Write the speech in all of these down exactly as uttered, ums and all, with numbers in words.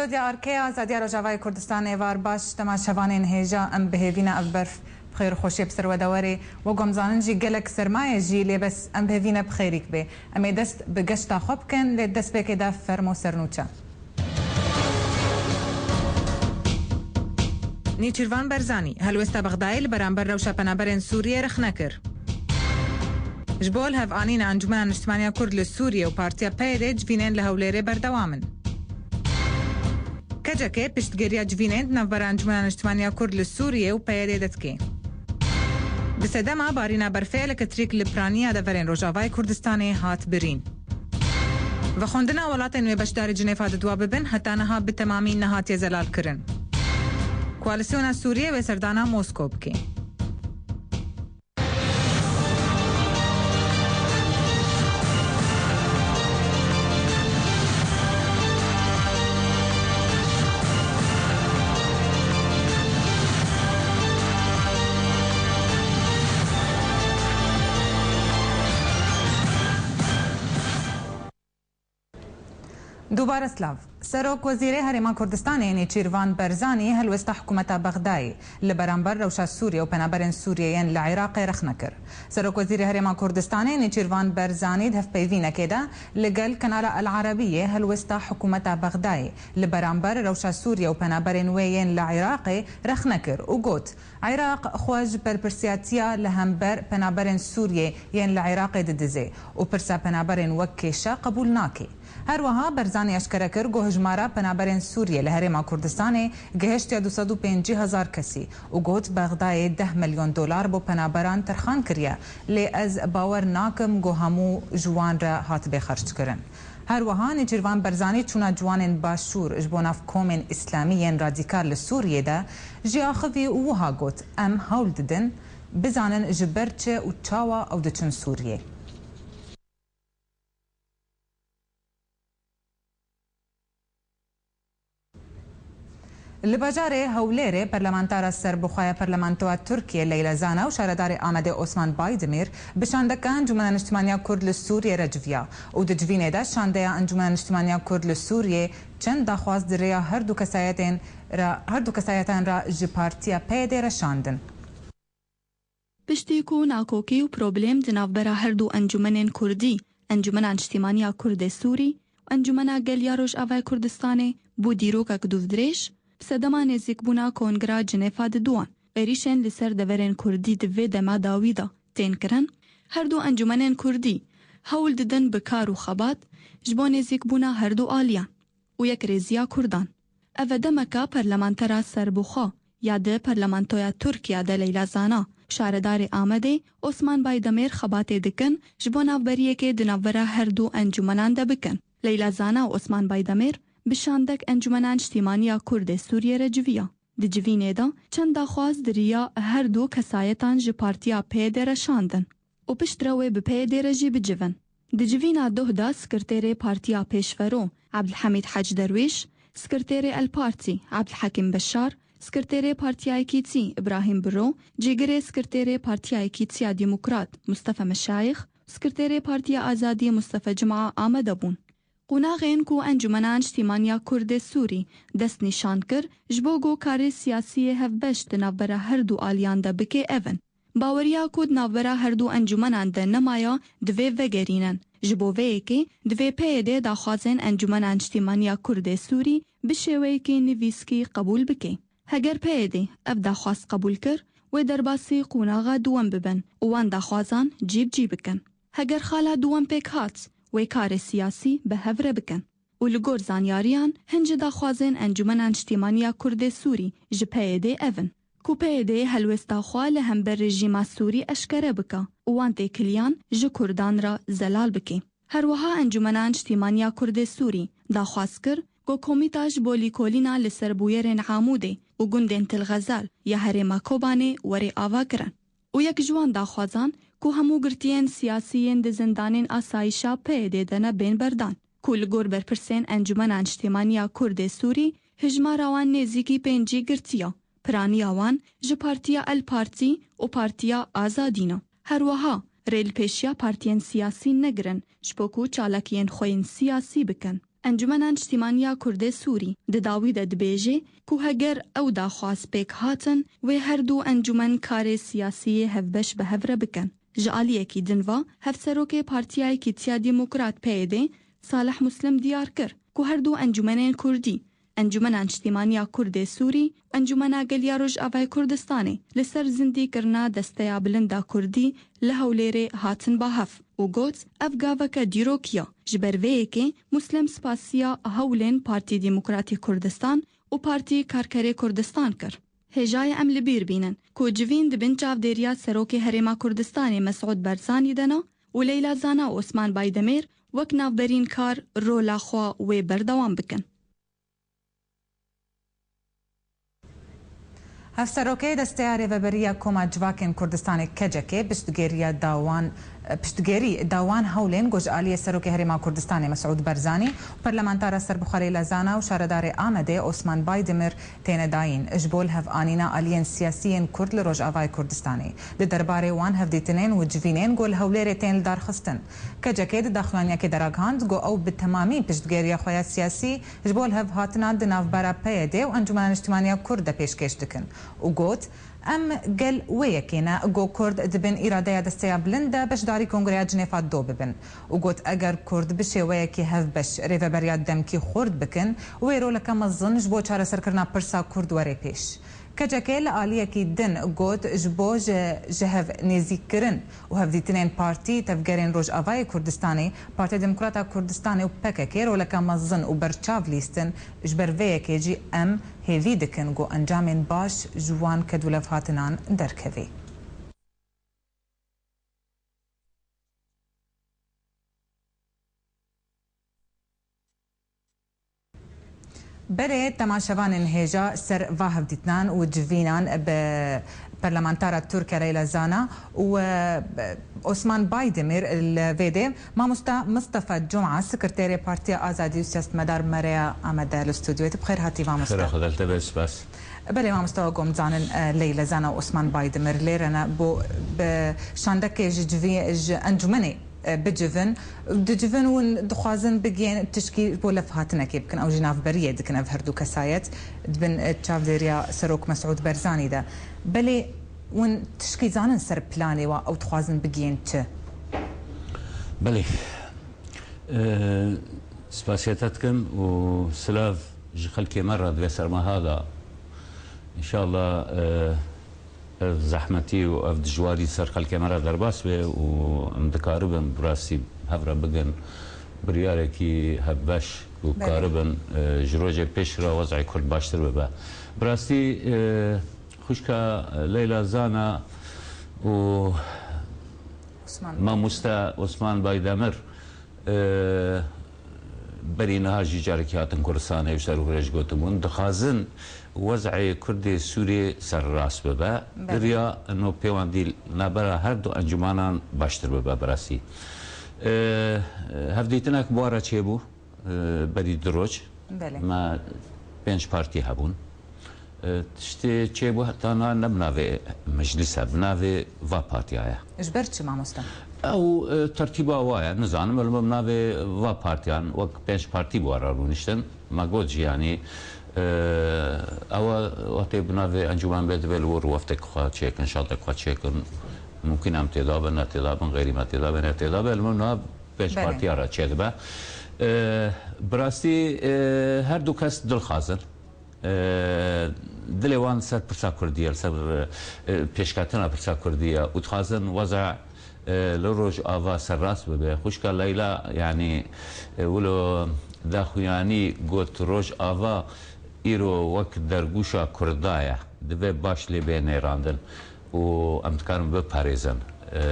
Stûdya Arkeya Azadiya Rojavayê Kurdistanê, êvar baş temaşevanên hêja, em bi hêvî ne ev berf bi xêr û xweşiyê bi ser we de were. Wek em zanin jî gelek serma ye jî, lê bes em bi hêvî ne bi xêrîk bê. Em ê dest bi geşta xwe bikin, lê destpêkê de fermo sernûçe. Nêçîrvan Barzanî helwesta Bexdayê li beramber rewşa penaberên Sûriyê rexne kir. Ji bo lihevînîna Encûmena Niştimaniya Kurd li Sûriyê û Partiya P Y D civînên li Hewlêrê berdewam in. K C K piştgiriya civînên di navbera Encûmena Niştimaniya Kurd li Sûriyê û P Y D de dike. Di sedema barîna berfê eleketrîk li piraniya deverên Rojavayê Kurdistanê hat birîn. Vexwendina welatên wê beşdarî Cinêfa di dua bibin, heta niha bi temamî nehatiye zelalkirin. Koalîsyona Sûriyê wê serdana Moskow bike. Dubare silav. Serok Wezîrê Herêma Kurdistanê Nêçîrvan Barzanî helwesta hikûmeta Bexdayê li beramber rewşa Sûriyê û penaberên Sûriyê yên li Iraqê rexne kir. Serok Wezîrê Herêma Kurdistanê Nêçîrvan Barzanî di hevpeyvînekê de li gel Kanala El Arabiyê helwesta hikûmeta Bexdayê li beramber rewşa Sûriyê û penaberên wê yên li Iraqê rexne kir û got, Iraq xwe ji berpirsiyatiya li hember penaberên Sûriyê yên li Iraqê didizê û pirsa penaberên wek kêşe qebûl nake. Her wiha Barzanî eşkere kir ku hijmara penaberên Sûriyê li Herêma Kurdistanê gihiştiye du sed û pêncî hezar kesî û got, Bexdayê deh milyon dolar bo penaberan terxan kiriye, lê ez bawer nakim ku hemû ji wan re hatibe xerckirin. Her wiha Nêçîrvan Barzanî çûna ciwanên Başûr ji bo nav komên îslamî yên radîkal li Sûriyê de jî axivî û wiha got, Em hewl didin bizanin ji ber çi û çawa ew diçin Sûriyê. Li bajarê Hewlêrê, perlemantara serbixwe ya Parlamentoya Tirkiyê Leyla Zana û şaredarê Amedê Osman Baydemîr bi şandeke Encûmena Niştimaniya Kurd li Sûriyê re civiya û di civînê de şandeya Encûmena Niştimaniya Kurd li Sûriyê çend daxwaz di rêya her du kesayetên re, her du kesayetan re ji Partiya P Y D re şandin. Piştî ku nakokî û problem di navbera her du encûmenên Kurdî, Encûmena Niştîmaniya Kurd ê Sûrî û Encûmena Gel ya Rojavayê Kurdistanê, bû dîrokek dûvdirêj, bi sedema nêzîkbûna Kongra Cinêfa di duwan êrîşên li ser deverên Kurdî di vê dema dawî de tên kirin, her du encûmenên Kurdî hewl didin bi kar û xebat ji bo nêzîkbûna her du aliyan û yekrêziya Kurdan. Ev e demeka perlemantera serbixwe ya di Parlamentoya Tirkiye de Leyla Zana, şaredarê Amedê Osman Baydemêr xebatê dikin ji bo navberiyekê di navbera her du encûmenan de bikin. Leyla Zana û Osman Baydemêr bi şandek Encûmena Niştîmaniya Kurd ê Sûriyê re civiya. Di civînê de çend daxwaz di riya her du kesayetan ji Partiya P Y D re şandin û piştre wê bi P Y D re jî bicivin. Di civîna doh de Sekreterê Partiya Pêşvero Ebdilhemîd Hec Derwîş, Sekreterê El Partî Ebdilhekîm Beşar, Sekreterê Partiya Yekîtî Îbrahîm Biro, Cîgirê Sekreterê Partiya Yekîtiya Demokrat Mustafa Meşayix, Sekreterê Partiya Azadî Mustafa Cuma amade bûn. Qonaxên ku Encûmena Niştîmaniya Kurd ê Sûrî dest nîşan kir, ji bo ku karê siyasî yê hevbeş di navbera her du aliyan de bike ev in. Baweriya ku di navbera her du encûmenan de nemaya, divê vegerînin. Ji bo vê yekê divê P Y D daxwazên Encûmena Niştîmaniya Kurd ê Sûrî bi şêweyekê nivîskî qebûl bike. Heger P Y D ev daxwaz qebûl kir, wê derbasî qonaxa duwem bibin û wan daxwazan cî bi cî bikin. Heger xala duwem pêk hat, wê karê siyasî bi hev re bikin. Û li gor zanyariyan, hin ji daxwazên Encûmena Niştîmaniya Kurd ê Sûrî ji P Y D ev in, ku P Y D helwesta xwe li hember rejîma Sûrî eşkere bike û wan têkiliyan ji Kurdan re zelal bike. Her wiha Encûmena Niştîmaniya Kurd ê Sûrî daxwaz kir ku komîta ji bo lîkolîna li ser bûyerên Amûdê û gundên Til Xezal ya herêma Kobanê were avakirin. Û yek ji wan daxwazan ku hemû girtiyên siyasî yên di zindanên asayîşa P Y D de ne bên berdan, ku li gor berpirsên Encûmena Niştîmaniya Kurd ê Sûrî hijmara wan nêzîkî pêncî girtiya, piraniya wan ji Partiya El Partî û Partiya Azadî ne. Her wiha rê li pêşiya partiyên siyasî negirin ji bo ku çalakiyên xwe yên siyasî bikin. Encûmena Niştîmaniya Kurdê Sûrî di dawî de dibêje ku heger ew daxwaz pêk hatin, wê her du encûmen karê siyasî yê hevbeş bi hev re bikin. Ji aliyekî din ve, hevserokê partiyayekî tiya demokrat P Y D, Salih Muslim diyar kir ku her du encûmenên kurdî, Encûmena Niştîmaniya Kurdê Sûrî û Encûmena Gel ya Rojavayê Kurdistanê li ser zindîkirina Desteya Bilind a Kurdî li Hewlêrê hatin ba hev û got, ev gaveke dîrokî ye. Ji ber vê yekê Muslim spasiya hewlên Partî Demokratî Kurdistan û Partî Karkerê Kurdistan kir. Hêja ye em li bîr bînin ku civîn di bin çavdêriya Serokê Herêma Kurdistanê Mesûd Barzanî de ne û Leyla Zana û Osman Baydemêr wek navberînkar rola xwe wê berdewam bikin. Hevserokê Desteya Rêveberiya Koma Civakên Kurdistanê, K C K, piştgiriya dawan, piştgirî dawan hewlên ku ji aliyê Serokê Herêma Kurdistanê Mesûd Barzanî û Parlamentara Serbixwe Leyla Zana û Şaredarê Amedê Osman Baydemir têne dayîn, ji bo li hev anîna aliyên siyasî yên Kurd li Rojavayê Kurdistanê. Di derbarê wan hevdîtinên û civînên ku li Hewlêrê tên lidarxistin, K C K di daxuyaniyekê de ragihand ku ew bi temamî piştgiriya xwe ya siyasî ji bo li hev hatina di navbera P Y D û Encûmena Niştîmaniya Kurd de pêşkêş dikin û got, em gel wê yekê ne ku Kurd di bin îradeya Desteya Bilind de beşdarî Kongreya Cinêfa do bibin û got, eger Kurd bi şêweyekî hevbeş rêveberiya demkî xurt bikin, wê roleke mezin ji bo çareserkirina pirsa Kurd were pêş. K C K li aliyekî din got, ji bo ji, ji hev nêzîkkirin û hevdîtinên partî tevgerên Rojavayê Kurdistanê, Partiya Demokrata Kurdistanê û P K K roleke mezin û berçav lîstin, ji ber vê yekê jî em hêvî dikin ku encamên baş ji wan kedûlevhatinan derkeve. Belê, temaşevanên hêja ser va hevdîtinan û civînan bi parlamentara Tirk e Leyla Zana û, e, Osman Baydemir li vê de. Mamosta Mistefa Cuma, sekreterê Partiya Azadî û siyasetmedar me re ya Amede li stûdyoyê. Tu bi xêr hatî, mamosta. Xêra Xwedê li te be, spas. Belê, mamosta, wek ku em dizanin, e, Leyla Zana û Osman Baydemir lê re ne, bo bi şandekê ji civî-, ji encûmenê e, bicivin. Dicivin û dixwazin bigihên tişkî bo levhatinekê bikin. Ew jî navberiyê dikin ev her du kesayet di bin, e, çavdêriya Serok Mesûd Barzanî de. Belê hûn tişkî zanin ser planê wa ew dixwazin bigihên çi? Belê. E, spasiya te dikim û silav ji xelkê me re di vê sermeha de. Înşallah, e, ev zehmetî û ev dijwarî ser xelkê me re derbas be û em dikaribin bi rastî hev re bigin biryarekî hevbeş û Belê. karibin, e, ji rojê pêş re wez'ê Kurd baştir bibe. Bi rastî, e, xwişka Leyla Zana û Osman. Mamoste Osman Baydemir, e, berî niha jî carekî hatin Kurdistanê û ji derû re jî gotibûn, dixwazin wez'ê Kurdê Sûriyê serrast bibe. Belê. Di riya no pêwendî navbera her du encûmanan baştir bibe bi rastî. E, hevdîtinek bi wan re çêbû, e, berî du roj. Belê. Me pênc partî hebûn. E, tiştê çêbû heta niha ne bi navê meclîs e, bi navê va partiya ye. Ji ber çi, mamoste? Ew, e, tertîba wa ye, nizanim, belav bi navê va partiyan, wek pênc partî bi wan re rûniştin. Me got jî, yanî, e, ew e, wextê bi navê encûmen bê, divê li wir wefdek xwe çêkin, şandek xwe çêkin. Mumkin em têda bin, ne têda bin, xeyrî me têda bin, ne têda bin, li min niha pênc Belê. partiya re çêdibe. E, bi rastî, e, her du kes dilxwaz in. E, dilê wan ser pirsa Kurdî ye, li ser, e, pêşketina pirsa Kurdî ye û dixwazin weza, e, li Rojava serrast bibe. Xwişka Leyla, yanî, e, wilo daxuyanî got, Rojava îro wek dergûşa Kurda ye, divê baş lê bê nêrandin û em dikarin biparêzin. E,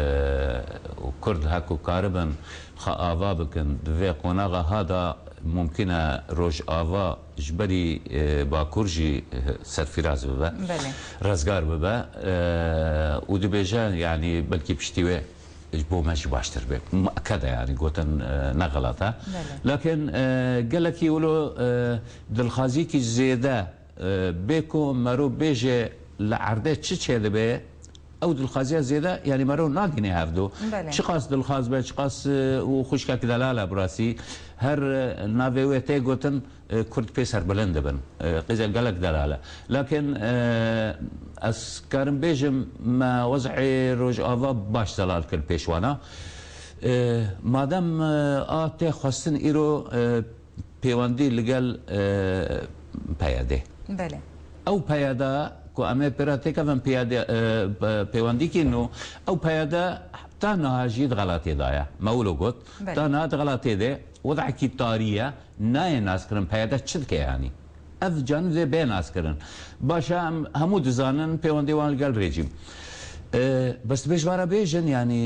û Kurd heko karibin xwe ava bikin, di vê qonaxa ha de mumkin e Rojava ji berî, e, Bakur jî, e, serfîraz bibe, Belê. rezgar bibe, e, û dibêje, yanî belkî piştî wê ji bo me jî baştir be. Mueked e, yanî gotin, e, ne xelat e. Belê. Lakin, e, gelekî wilo, e, dilxwaziyekî zêde, e, bê ku mero bêje li erdê çi çêdibe, ew dilxwaziya zêde, yanî mero nagîne hevdu. Belê. Çiqas dilxwaz be, çiqas, e, û xwişkek delal e bi rastî. Her, e, navê wê tê gotin, e, Kurd pê serbilind dibin. E, qîza gelek delal e. Lakin, e, ez karim bêjim, me wez'ê Rojava baş zelal kir pêşwana. E, madem, e, a tê xwestin îro, e, pêwendî li gel, e, P Y D. Belê. Ew P Y D ku em ê pê re têkevin P Y D, e, p-, pêwendîkî nû, ew P Y D ta niha jî di xelatê de ye. Me wilo got, Belê. ta niha di xelatê de, wez'ekî tarî ye, nayê naskirin P Y D çi dike yanî. Ev canî dê bê naskirin. Baş e, em hemû dizanin pêwendê wan li gel rejîm. E, bes dibêj me re bêjin, yanî,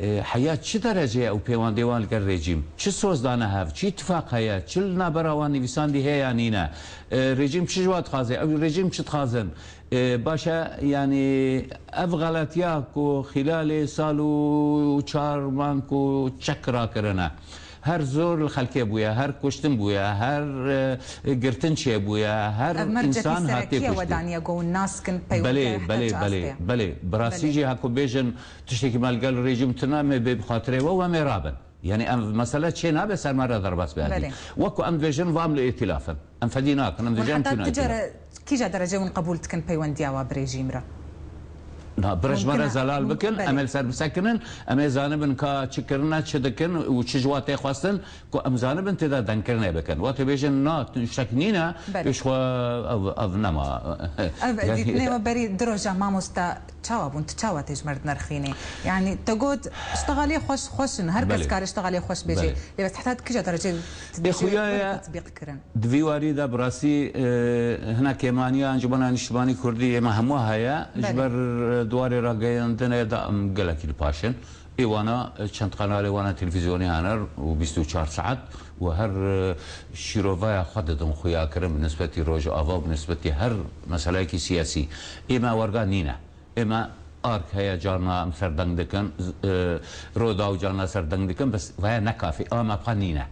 e, heya çi derecê ye ew pêwendê wan li gel rejîm? Çi soz dane hev? Çi îtifaq heye? Çi li navbera wan nivîsandî heye ya nîne? E, rejîm çi ji wan dixwaze? Ew rejîm çi dixwazin? E, baş e, yanî ev xeletiya ku xîlalê sal û çar mang ku çek rakirine. Her zor li xelkê bûye, her kuştin bûye, her, e, girtin çêbûye, her Ev mercekî însan hatiye serekî ye kuştin. Wedaniye ku hûn naskin Belê, peywendiyê heta belê, çi belê, astê ye. belê. Bi rastî Belê. jî heko bêjin tiştekî me li gel rejîm tune, em ê bê bi xatirê we û em ê rabin. Yani em mesele çê nabe ser me re derbas be. Belê. Wek ku em dibêjin va em li îtîlaf in. Em fedî nakin, em Hûn dibêjin em heta çûn tu îtîlaf. care, kîja derecê hûn qebûl dikin peywendiya wa bi rejîm re? Na, bi rejîm re Mumkin e, zelal mum-, bikin, belê. em ê li ser bisekinin, em ê zanibin ka çi kirine, çi dikin û çi ji wa tê xwestin, ku em zanibin tê de dengkirinê bikin. Wa tê bêjin, na, tu şek nîne, Belê. pêş xwe ev, ev nema. Ev Yani dîtinê we berî du roja mamoste çawa bûn? Tu çawa tê ji me re dinirxînî? Yani te got, ştexalê xweş, xweş in. Her kes Belê. kare ştexalê xweş bêje. Belê. Lê bes heta tu kîja derecê tu Ê dibêjî xuya wek ye, tatbîq kirin? Di vî warî de bi rastî, e, hinek kêmaniya Encûmena Niştimanî Kurdî ê me hemû heye. Ji Belê. ber, e, di warê rageyandinê de em gelekî li paş in. Ê wana, e, çend qenalê wana televîzyonê hene û bîst û çar saet û her, e, şîrovaya xwe didin xuyakirin bi nisbetî Rojava û bi nisbetî her meseleyekî siyasî. Ê me werga nîne. Ê me ark heye carna em ser deng dikin, z-, e, Rodaw carna ser deng dikin, bes vaya ne kafî. A me xwe nîne.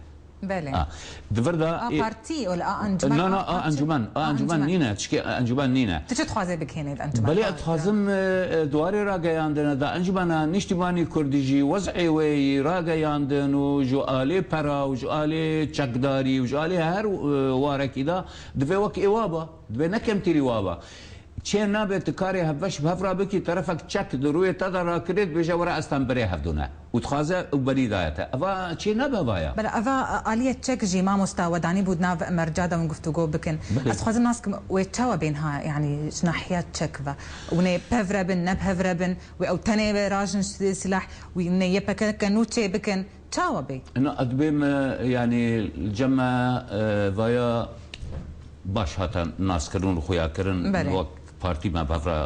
Belê. A. Di vir de A ê, partî, wala a encûmen, na, na, a a parti? encûmen, a A encûmen encûmen. nîne, çike encûmen nîne. Tu çi dixwazê bigihênê di encûmen? Belê, A, ez dixwazim, e, e, di warê rageyandine de encûmena niştimanî kurdî jî wez'ê wê yî rageyandin û ji alê pera û ji alê çekdarî û ji alê her, e, warekî de divê wek ê wa ba. Divê ne kemtîrî wa ba. Çê nabe tu karê hevbeş bi hev re bikî, terefek çek di rûyê te de rakirê, dibêje, were ez tenbirê hevdû ne. Û dixwaze û berî daye te. Eva çê nabe vaya. Bela eva aliyê çek jî mamosta we danî bû di nav merca de hûn guftûgo bikin. Belê. Ez dixwazim nas kim wê çawa bên ha, yanî ji nahiya çek ve. Hûn ê bi hev re bin, ne bi hev re bin, wê ew tenê ve rajin si-, silah, wê hûn ê Y P G ke nû çê bikin. Çawa bê? Na, ez dibêm, e, yanî li cem me, e, vaya baş hate naskirin û xuyakirin Belê. wek partî me bi hev re,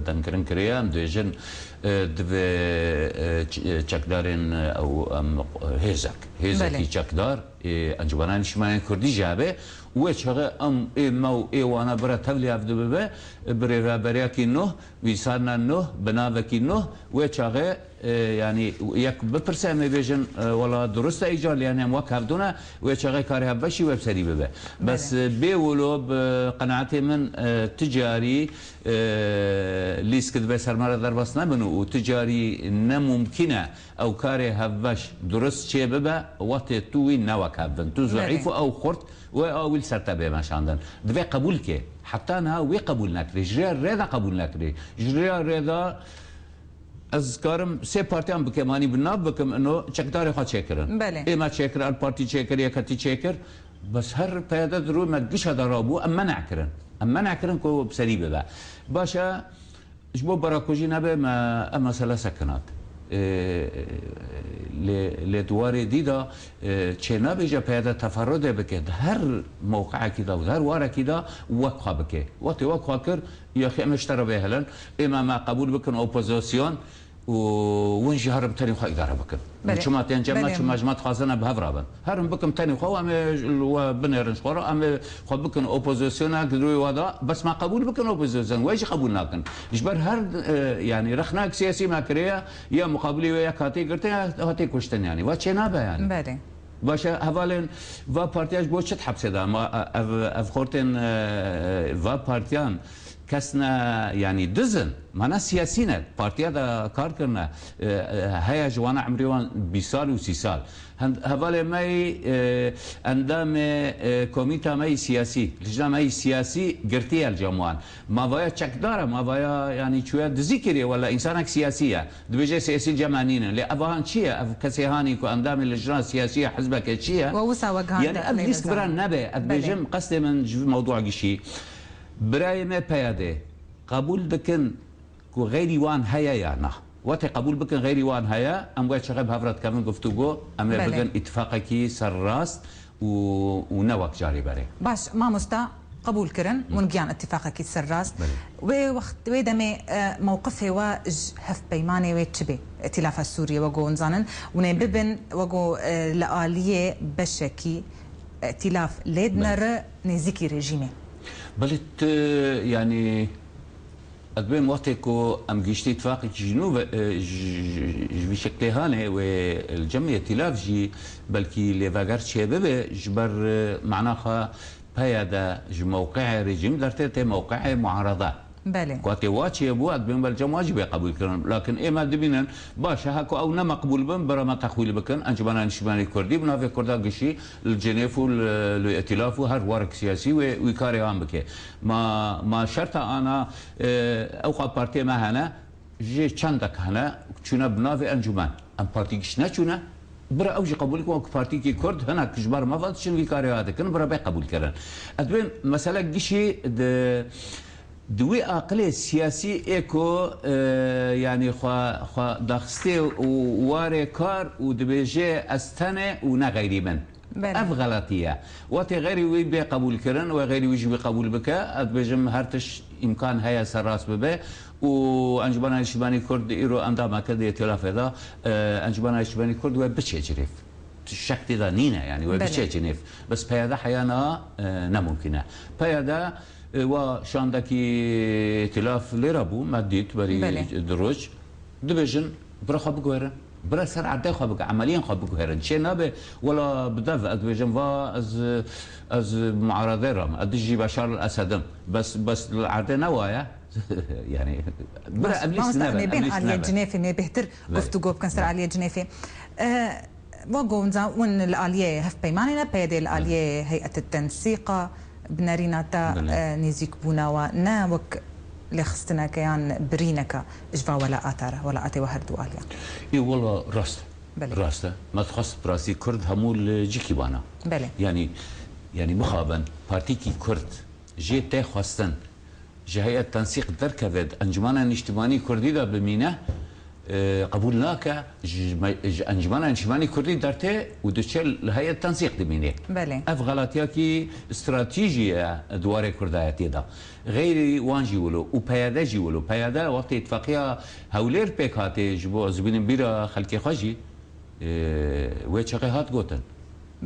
e, dengkirin kiriye. Em dibêjin, e, divê, e, ç-, e, çekdarên, e, ew, em, e, hêzek, hêzekî Belê. çekdar, e, Encûmena Niştimanê Kurdî jî hebe. Wê çaxê em ê me û ê wana bira tevlî hev dibibe, e, bi rêveberiyekî nuh, wîsarna nuh, bi navekî nuh, wê çaxê E, yanî yek bipirse, em ê bêjin, e, wela durust e, îcar, yanî em wek hevdû ne, wê çaxê karê hevbeşî wê bi serî bibe. Bes, Belê. e, bê wilo bi qenaetê min, e, ti carî, e, lîsk dibe ser me re derbas nebin û ti carî ne mumkîn e ew karê hevbeş durust çê bibe, wextê tu wî ne wek hev bin. Tu Belê. zeîf û ew xurt, wê a wî li ser te bê meşandin. Divê qebûl ke. Heta niha wê qebûl nekirê. Ji rêya rê de qebûl nekirê. Ji rêya rê de Ez karim sê partiyan bikemanî bi nav bikim, ino çekdarê xwe çêkirin. Belê. Ê me çêkir, El Partî çêkir, Yeketî çêkir. Bes her P Y D di rû me gişa de rabû, em men'kirin. Em men'kirin ku bi serî bibe. Baş e, ji bo berakujî nebe me ev mesele sekinat. Ê, lê, lê di warê dî de, e, çênabêje P Y D teferrudê bike, di her mewqeekî de û di her warekî de wek xwe bike. Wextê wek xwe kir, Yaxî em ê ji te re bêhilin, ê me, me qebûl bikin opozîsyon û hûn jî herin tenê xwe îdare bikin. Belê. Çima tên cem me, Belê. çima ji me dixwazin em bi hev re bin. Herin bikin tenê xwe û em ê we binêrin ji xwe re, em ê xwe bikin opozîsyonek di rûyê we de, bes me qebûl bikin opozîsyon, we jî qebûl nakin. Ji ber her, e, yanî rexnek siyasî me kiriye, ya muqabilî wê yek hatê girtin ya hatê kuştin yanî. Ve çê nabe yanî. Belê. Baş e, hevalên va partiya ji bo çi di hepsê de? Ma, e, ev, ev xortên, e, va partiyan kes ne, yanî diz in, ma ne siyasî ne, partiya de kar kirine, e, e, heye ji wana emrê wan bîst sal û sî sal. Hend-, hevalê me yî, e, endamê, e, komîta me yî siyasî, lijna me yî siyasî girtiye li cem wan. Ma vaya çekdar e, ma vaya, yanî çûye dizî kiriye, wela însanek siyasî ye. Dibêje siyasî cem me nînin. Lê ev han çi ye? Ev kesê hanî ku endamê lijna siyasî ya hizbeke çi ye? We wisa we gihandî. Yanî ev lîst bira nebe. Ez dibêjim qestê min ji vî mewdûa gişî. Birayê me P Y D qebûl dikin ku xeyrî wan heye ya na? Wextê qebûl bikin xeyrî wan heye, em wê çaxê bi hev re dikevin guftûgo, em ê Belê. bigin îtifaqekî serrast û, û ne wek carê berê. Baş, mamosta, qebûl kirin, hûn giyan îtifaqekî serrast. Belê. Wê wext, wê demê, e, mewqifê we ji hevpeymanê wê çi bê? Îtîlafa Sûriyê, wego hûn zanin, hûn ê bibin, wego, e, li aliyê beşekî îtîlaf lê Belê. dinere nêzîkî rejîmê. Belê, tu, yanî, ez dibêm wextê ku em gihiştî îtifaqekî ji nû ve, e, ji, ji, ji vî şeklê hanê wê li cem îtîlaf jî belkî lêveger çêbibe, ji ber, e, mana xwe P Y D ji mewqeê rejîm dertê tê mewqeê muarada. Belê. Ku tê wa çêbû, ez dibêm belcem wa jî bê qebûl kirin. Lakin ê me dibînin, baş e, heko ew ne meqbûl bin, bira me texwîl bikin, Encumena Niştimanî Kurdî, bi navê Kurda gişî, li Cenêf û li, li Îtîlaf û her warek siyasî wê, wî karê an bike. Ma, ma şerta ana, e, ewqa partiyê me hene, jê çendek hene, çûne bi navê Encûmen. Em partî giş neçûne, bira ew jî qebûl bikin wek partîkî Kurd, hinek ji ber me ve diçin vî karê ya dikin, bira bê qebûl kirin. Ez dibêm mesele gişî di, di wî aqilê siyasî ê ku, e, yanî xwe, xwe daxistê û warê kar û dibêje ez tenê û ne xeyrî min. Belê. Ev xeletî ye. Wextê xeyrî wî bê qebûl kirin, wê xeyrî wî jî wî qebûl bike, ez dibêjim her tişt îmkan heye serrast bibe û Encumena Niştimanî Kurd îro endameke di îtîlafê de, e, Encumena Niştimanî Kurd wê biçe Cinêv. Şek tê de nîne, yanî wê Belê. biçe Cinêv. Bes P Y D heya na, e, ne mumkîn e. P Y D, e, wa şandekî îtîlaf lê re bû, me dît berî Belê. du roj. Dibêjin, bira xwe biguherin. Bira ser erdê xwe bike, emeliyên xwe biguherin. Çê nabe, wela bi dev ez dibêjim, va ez, ez muaredê re me, ez dijî Beşar el Esed im. Bes, bes li erdê ne wa ye. Yanî, bira Baş, ev lîst mamosta, nebe, em ê bên ev lîst aliyê nebe. Cinêfê, em ê bêhtir Belê. guftûgo bikin ser Belê. aliyê Cinêfê. E, Wek gonca hûn li aliyê hevpeymanê ne, P Y D li aliyê heyet tensîqa, bi nerîna te, Belê. e, nêzîkbûna we ne wek lêxistineke yan birîneke ji va welaata re, welaatê we her du aliyan. Ê, wela rast e. Belê. Rast e. Me dixwest bi rastî Kurd hemû li cîkî bana. Belê. Yanî, yanî mixabin partîkî Kurd jê tê xwestin ji heyet tensîq derkeve, di Encumena Niştimanî Kurdî de bimîne, e, qebûl nake, ji me-, ji Encumena Niştimanî Kurdî dertê û diçe li heyet tensîq dimîne. Belê. Ev xelatiyakî stratejî ye di warê kurdayetiyê de. Xeyrî wan jî wilo û P Y D jî wilo. P Y D wextê îtifaqiya Hewlêr pêk hatê, ji bo ez bînim bîra xelkê xwe jî, e, wê çaxê hat gotin.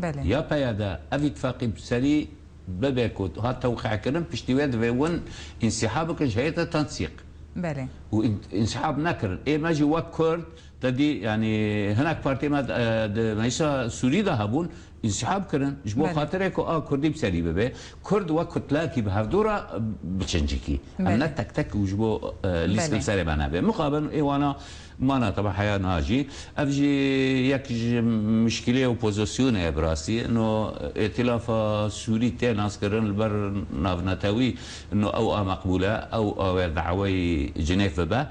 Belê. Ya P Y D ev îtifaqî bi serî bibe ku hat tewqî kirin, piştî wê divê win însîhab bikin ji heyeta tensîq. Belê. Û în-, însîhab nekirin. Ê me jî wek Kurd, te dî, yanî hinek partiyê me, e, di meclisa Sûrî de hebûn, însîhab kirin. Ji bo Belê. xatirê ku a Kurdî bi serî bibe, Kurd wek kutlekî bi hevdû re biçin cîkî. Em Belê. ne tek tek û ji bo, e, lîstin Belê. serê me nebe. Mixabin ê wana Mana teba heya niha jî. Ev jî yek ji mişkilê opozisyonê ye bi rastî. No, Îtîlafa Sûrî tê naskirin li ber navnetewî, no ew a meqbûl e, ew a wê daweyî Cinêv bibe.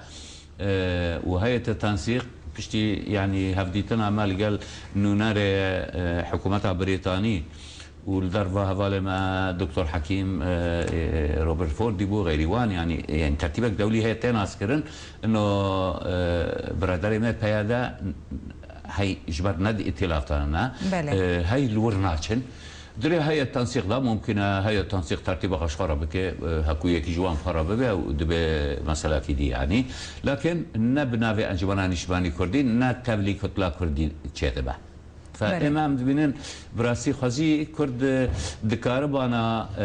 E, û heyete tensîq piştî, yanî hevdîtina me li gel nûnerê, e, hikûmeta Brîtanî, û li derva hevalê me Doktor Hekîm, e, e, Robert Ford dî bû, xeyrî wan, yanî, yanî tertîbek dewlî heye tê naskirin. Ino, e, biraderê me P Y D hey ji ber ne di îtîlaf de ne. Belê. E, hey li wir naçin. Dirê heye tensîq da mumkin e, heye tensîq tertîba xwe ji xwe re bike, e, hekû yekî ji wan xwe re bibe û dibe meselekî dî yanî. Lakin ne bi navê Encumena Niştimanî Kurdî, ne tevlî Kutla Kurdî çêdibe. Fe Belê. ême em dibînin, bi rastî xwezî Kurd, e, dikaribana, e,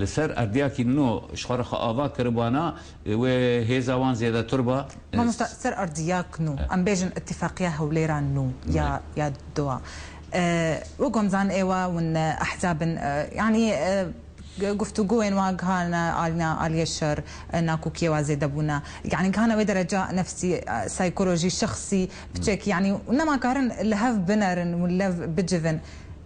li ser erdiyakî nû ji xwe re xwe ava kiribana, e, wê hêza wan zêdetir ba. E, Mamosta, ser erdiyak nû, e. em bêjin îtifaqiya Hewlêra nû ya, Belê. ya dua. E, wek hûn zanin êwa hûn, e, ehzabin, e, yanî, e, Guftûgoyên wa gihane alîna aliyê şer, e, nakokiyê wa zêde bûne. Yanî gihane wê dereca nefsî, e, saykolojî, şexsî, piçek, yanî nema karin li hev binerin û li hev bicivin.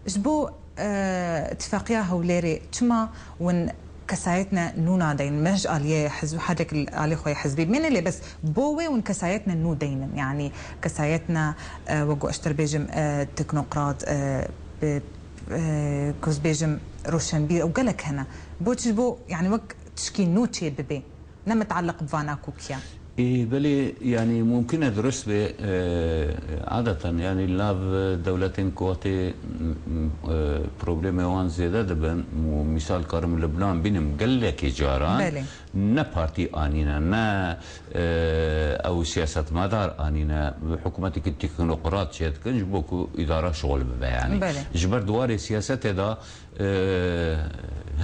Ji bo, e, Tifeqiya Hewlêrê çima win kesayetne nû nadeyn? Me ji aliyê hizb, her yek li alî xwe yê hizbî bimêne, lê bes bo wê win kesayetne nû deynin. Yanî kesayetne, e, wek ku ez dibêjim, e, teknokrat, e, bi e, ku ez bêjim roşenbîr ew gelek hene. Bo çi? Ji bo, yanî wek tişkî nû çê bibe. Ne mitealiq bi vana kokiya. Ê, belê, yanî mumkin e dirust be, e, adeten, yanî li nav dewletên ku wextê, m, m, e, problemê wan zêde dibin, û mîsal karim Libnan bînim gelekê caran, Belê. ne partî anîne, ne, e, ew siyasetmedar anîne, hikûmetekî teknokrat çêdikin, ji bo ku îdara şixul bibe, yanî. Belê. Ji ber di warê siyasetê de, e,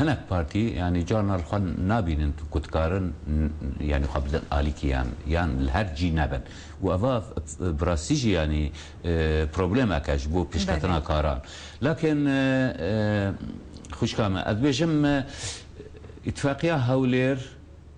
hinek partî, yanî, carna li xwe nabînin ku dikarin, n-, yanî, xwe bidin alîkî yan, yan li her cî nebin. Û eva, e, bi rastî jî, yanî, e, problemek e ji bo pêşketina Belê. karan. Lakin, e, e, xwişka me, ez dibêjim, e, Îtifaqiya Hewlêr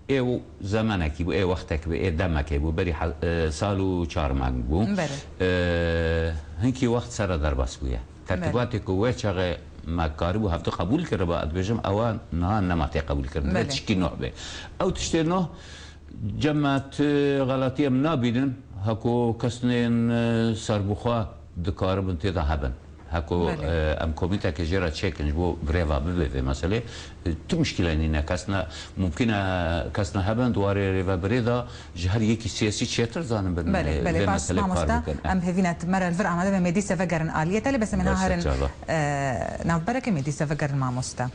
ê zemenekî bû, ê wextek bû, ê demekê bû, berî he-, e, sal û çar meng bû. Belê. E, hinkî wext sere derbas bûye. Belê. Tertîbatê ku wê çaxê me karibû hevdu qebûl kiriba, ez dibêjim, ewa niha nema tê qebûlkirin. Divê Belê. tişkî nuh be. Ew tiştê nuh, cem me ti xelatî em nabînin, heko kesnên, e, serbixwe dikaribin tê de hebin. Heko, Belê. e, em komîteke jê re çêkin ji bo birêva bibe vê meselê, e, tu muşkîle nîne. Kesna, mumkîn e kesna hebin, di warê rêvebirê de ji her yekî siyasî çêtir zanibin, Belê, e, belê, vê baş, meselê kar mamoste, bikin. em hêvî ne me re li vir amade be, Mêdî Sevegerin aliyê te, lê bes em ê niha Baş, herin, çava. e, navbereke Mêdî Sevegerin mamoste.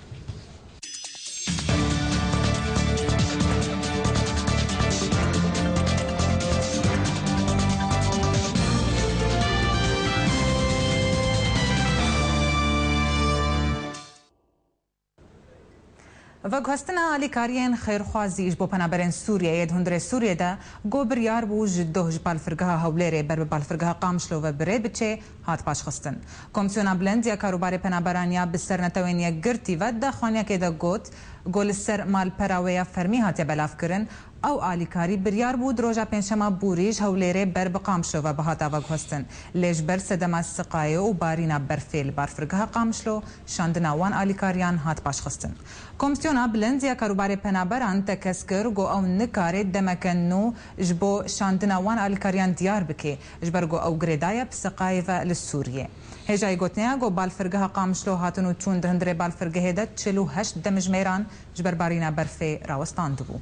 Veguhestina alîkariyên xêrxwazî ji bo penaberên Sûriyeyê di hundirê Sûriyê de, ku biryar bû ji doh ji balfirgeha Hewlêrê ber bi balfirgeha Qamişlo ve bi rê biçê, hat paşxistin. Komîsyona Bilind ya Karûbarê Penaberan ya bi ser Netewên Yekgirtî ve di daxuyaniyekê de got, ku li ser malpera wê ya fermî hatiye belavkirin, ew alîkarî biryar bû di roja Pêncşema borî ji Hewlêrê ber bi Qamişlo ve bihata veguhestin. Lê ji ber sedema siqayê û barîna berfê li balfirgeha Qamişlo, şandina wan alîkariyan hat paşxistin. Komîsyona Bilind ya Karûbarê Penaberan tekez kir, ku ew nikare demeke nû ji bo şandina wan alîkariyan diyar bike, ji ber ku ew girêdayî bi siqayê ve li Sûriyê. Hêjayî gotinê ye ku balfirgeha Qamişlo hatin û çûn di hundirê balfirgehê de çil û heşt demjimêran ji ber barîna berfê rawestandibû.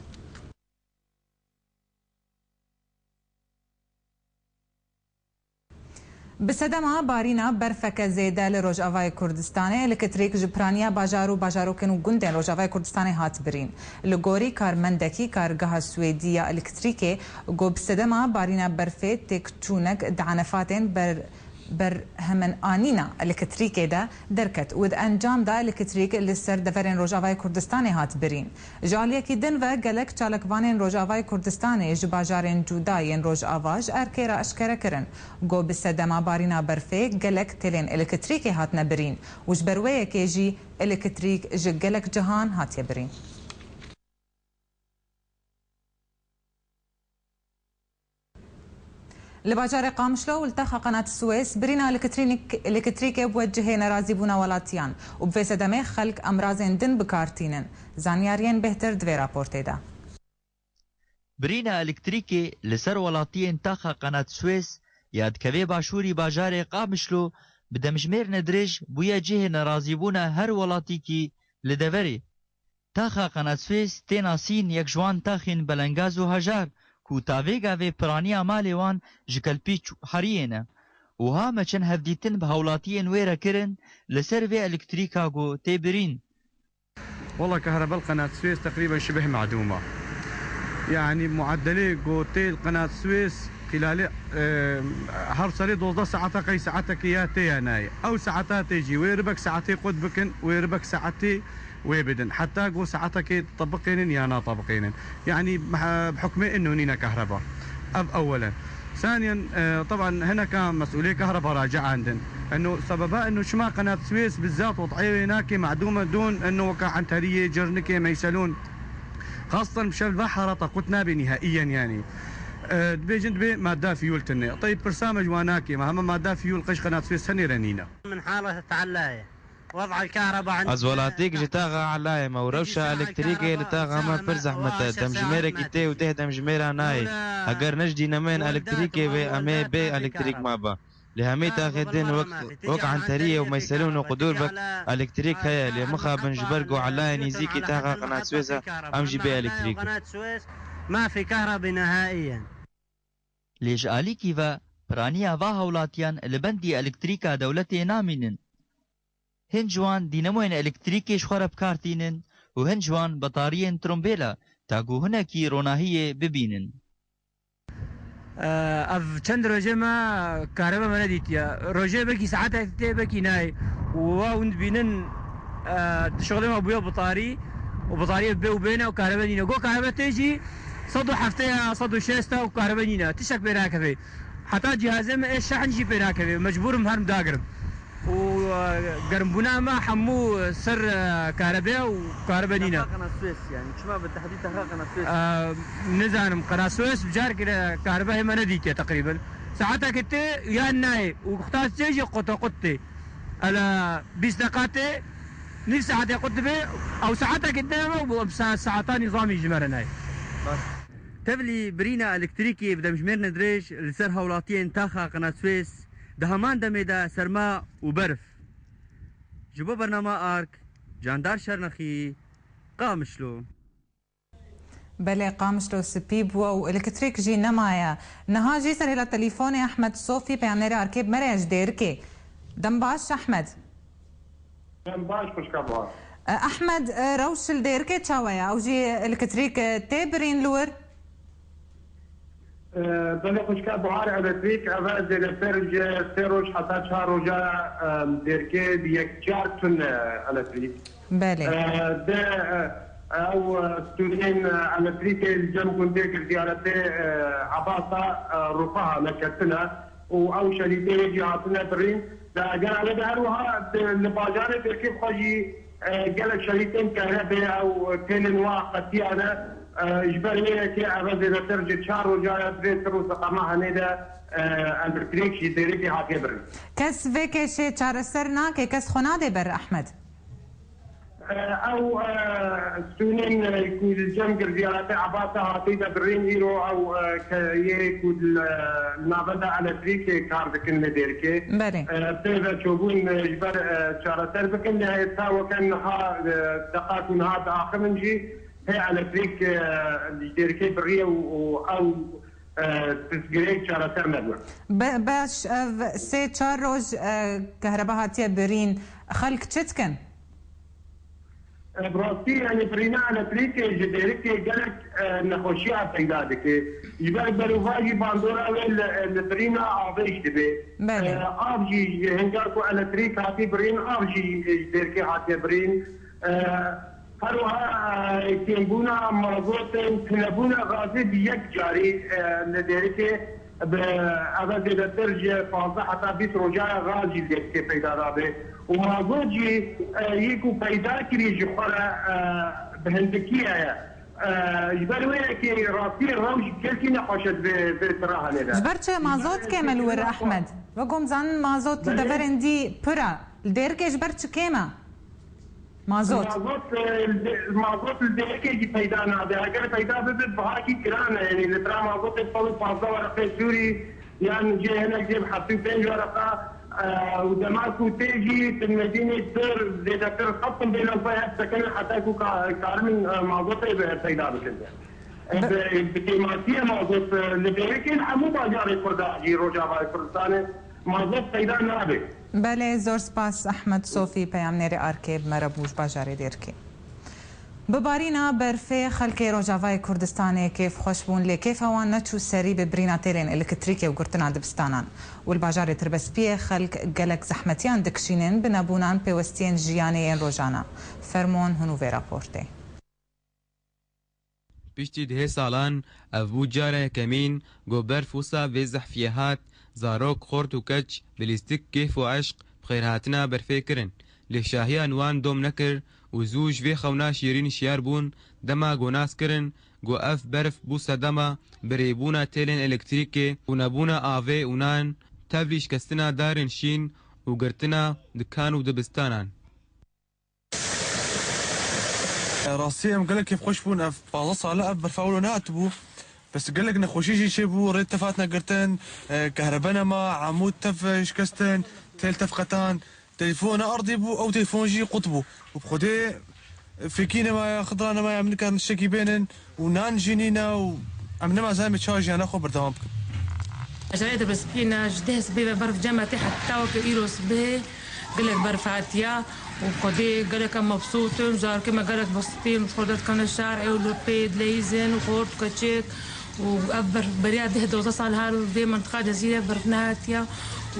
Bi sedema barîna berfeke zêde li Rojavayê Kurdistanê, elektrîk ji piraniya bajar û bajarokên û gundên Rojavayê Kurdistanê hat birîn. Li gorî karmendekî kargeha Swêdî ya elektrîkê, got, bi sedema barîna berfê têkçûnek di enefatên ber-, berheminanîna elektrîkê de derket û di encam de elektrîk li ser deverên Rojavayê Kurdistanê hat birîn. Ji aliyekî din ve gelek çalakvanên Rojavayê Kurdistanê ji bajarên cuda yên Rojava ji erkê re eşkere kirin, got, bi sedema barîna berfê gelek têlên elektrîkê hatine birîn û ji ber wê yekê jî elektrîk ji gelek cihan hatiye birîn. Li bajarê Qamişlo û li taxa Qenat Swês birîna elektrînîk-, elektrîkê bûye cihê nerazîbûna welatiyan û bi vê sedemê xelk emrazên din bi kar tînin. Zanyariyên bêhtir di vê raportê de. Birîna elektrîkê li ser welatiyên taxa Qenat Swês ya dikeve başûrî bajarê Qamişlo bi demjimêrine dirêj bûye cihê nerazîbûna her welatîkî li deverê. Taxa Qenat Swês tê nasîn yek ji wan taxên belengaz û hejar ku ta vê gavê piraniya malê wan ji kelpîç heriyê ne. Û ha me çend hevdîtin bi hewlatiyên wê re kirin li ser vê elektrîka ku tê birîn. Wela kehreba li Qenat Swês teqrîben şibih medûm e. Yanî mueddelê ku tê li Qenat Swês xîlalê, e, her serê dozdeh saeta qey saetekê ya tê ya nayê. Ew saeta tê jî wê ribek saetê qut bikin, wê ribek saetê wê bidin. Heta ku saetekê tebiqênin ya natebiqênin. Yanî, eh, bi hukmê ino nîne kehreba. Ev ewelen. ثانيا، آه، طبعا هنا كان مسؤولية كهرباء راجع عندن. انه سببها انه شما قناة سويس بالذات وضعية هناك معدومة دون انه وقع عنترية، جرنكة، ميسلون. خاصة بشكل بحرة طاقتنا بنهائيا يعني. آه، دبي جند بي مادة فيول تنة. طيب، برسامج واناكي، ما هم مادة فيول قش قناة سويس هني رنينا. من حالة تعلاية. وضع الكهرباء عند Ez welatîk ji taxa elayê me û rewşa elektrîkê li taxa me pir zehmet e. Demjimêrekî tê û deh demjimêra nayê. Heger ne ji dînemên elektrîkê ve, em ê bê elektrîk mabe. Li hemî taxê din wek, wek Enteriyê û Meyselûn û Qudûrbek elektrîk heye, lê mixabin ji ber ku elayê nîzîkî taxa Qenat Swêz e, em jî bê elektrîk in. ما في كهرباء نهائيا. Lê ji alîkî ve piraniya va hewlatiyan li bendî elektrîka dewletê namînin. Hin ji wan dînemoyên elektrîkê ji xwe re bi kar tînin û hin ji wan betariyên trombêla, ta ku hinekî ronahiyê bibînin. Ev çend rojê me karebe me nedîtiye. Rojê belkî saetek tê, belkî nayê. Û wa hûn dibînin, e, şixulê me bûye bitarî û bitariyê bê û bêne û karebe nîne. Go karebe tê jî sed û heftê ya, sed û şêst e û karebe nîne. Tiştek pê nakeve. Heta cihazê me ê şehn jî pê nakeve. Mecbûr im herim dagirim. Û, e, germbûna me hemû ser, e, karebe û karebe nîne. Teqa Qenat Swês, yani, çima bi tehdîd teqa Qenat Swês? E, nizanim, Qenat Swês bi carek re karebe hê me nedîtiye teqrîben. Saetekê tê yan nayê û qutaz tê jî qotoqut tê. Ela bîst deqa tê, nîv saetê qut dibe, ew saetekê tê me û sa-, saeta nîzamî ji me re nayê. Tevlî birîna elektrîkê bi demjimêrine dirêj li ser hewlatiyên taxa Qenat Swês di heman demê de serma û berf. Ji bo bernama Ark, Candar Şernexî, Qamişlo. Belê, Qamişlo spî bû û elektrîk jî nemaye. Niha jî ser hêla telîfonê Ehmed Sofî, peyamnêrê Arkê bi me re ye ji Dêrikê. Dem baş Ehmed. Dem baş, xwişka Bahar. E, Ehmed, e, rewş li Dêrikê çawa ye? Ew jî elektrîk, e, tê birîn li wir? E, belê xwişka Bahar, elektrîk eve zêdetir ji sê roj heta çar roja, e, Dêrikê bi yekcar tune elektrîk. Belê. E, de, e, ew, e, stûnên, e, elektrîkê li cem gundê Girziyaletê, e, Ebasa, e, Rûpaha me ketine û ew şerîtê yê jî hatine birîn. De eger eve de her wiha de, li bajarê Dêrikê xwe jî, e, gelek şerîtên kerebê ew têlên wa qetiyane, e, ji ber wê yekê eve zêdetir ji çar roja ya divê sir û seqema henê de, e, elektrîk jî Dêrikê hatiye birîn. Kes vê kêşê çareser nake, kes xwe nadê ber Ehmed? Ew, e, stûnên, e, ku li cem Girziyaletê Ebasa hatî de birîn, îro ew, e, ke yê ku li, e, navenda elektrîkê kar dikin li Dêrikê. Belê. E, pê ve çûbûn, e, ji ber, e, çareser bikin, lê ta weke niha, e, deqa ku niha diaxivin jî hê elektrîk, e, ji Dêrikê biriye û, û ew, e, pirsgirêk çareser nebû. Be-, baş, ev sê çar roj, e, kehreba hatiye birîn. Xelk çi dikin? E, bi rastî, yani, birîna elektrîkê ji Dêrikê gelek, e, nexweşiya peyda dike. Ji ber berovajî bandora wê li, li birîna avê jî dibe. Belê. E, av jî, ji hinga ku elektrîk hatî birîn, av jî ji Dêrikê hatiye birîn. E, her wiha, e, kêmbûna mazotên, tunebûna gazê bi yek carî, e, li Dêrikê Bi, eve zêdetir ji pazdeh heta bîst roja gaz jî li Dêrikê peyda dabe. Û mazot jî, e, yê ku peyda kirî ji xwe re, e, bi hindikî heye. E, ji ber wê yekê rastî rewş gelkî nexweş e di vê, vê tira henê de. Ji ber çi mazot kêm e li wir, Ehmed? Wek hûn zanin mazot li deverên dî pir e. Li Dêrikê ji ber çi kêm e? Mazot. Mazot, e, li, mazot li Dêrikê jî peyda nabe. Eger peyda bibe, bihakî giran e. Yanî litra mazotê sed û pazdeh wereqê Sûrî, yan jê hinek jê bi heftê û pênc wereqa, e, û dema ku tê jî, tu medînê pir zêdetir sed tim bêlan pay heft sekinî heta ku ka-, karin, e, mazotê bi peyda bikin. E, bi, bi kêmasiyê mazot, e, li Dêrikê li hemû bajarê Kurda jî Rojavayê Kurdistanê mazot peyda nabe. Belê, zor spas Ehmed Sofî, peyamnêrê Arkê bi me re bû ji bajarê Dêrikê. Bi barîna berfê xelkê Rojavayê Kurdistanê kêfxweş bûn, lê kêfa wan neçû serî bi birîna têlên elektrîkê û girtina dibistanan. Û li bajarê Tirbespiyê xelk gelek zehmetiyan dikişînin bi nebûnan pêwestiyên jiyanê yên rojana. Fermon hûn û vê raportê. Piştî dehê salan ev bû cara yekemîn ku berf wisa vê zehfiyê hat, zarok, xort û keç bi lîstik kêf û eşq bi xêrhatina berfê kirin. Lê şahiyan wan dom nekir û zû ji vê xewna şîrîn şiyar bûn, dema ku nas kirin ku ev berf bû sedema birêbûna têlên elektrîkê û nebûna avê û nan, tevlî şikestina darên şîn û girtina dikan û dibistanan. Rastî em gelek kêfxweş bûn. Ev pazdeh sal e ev berfa wilo nehatibû. Bes gelek nexweşî jî çêbû, rê tev hatine girtin, e, kehrebe nema, hemû tev şikestin, têl tev qetan. Telefon ne erdî bû, ew telefon jî qut bû. Û bi Xwedê fêkî nemaye, xidra nemaye, em nikarin tiştekî bênin û nan jî nîne û em nema zanî çawa jiyana xwe berdewam bikin. Ejarê de bi spî ne, ji deh sibê ve berf cem e tê heta weke îro sibê gelek berf hatiye û Xwedê gelek em mebsût in, zarokê me gelek bestîn, ji xwe derdikevine şar, ew li pê dileyîzin, xort, keçik û ev berf beriya deh dozdeh sal her vê mintiqa Cezîrê berf nehatiye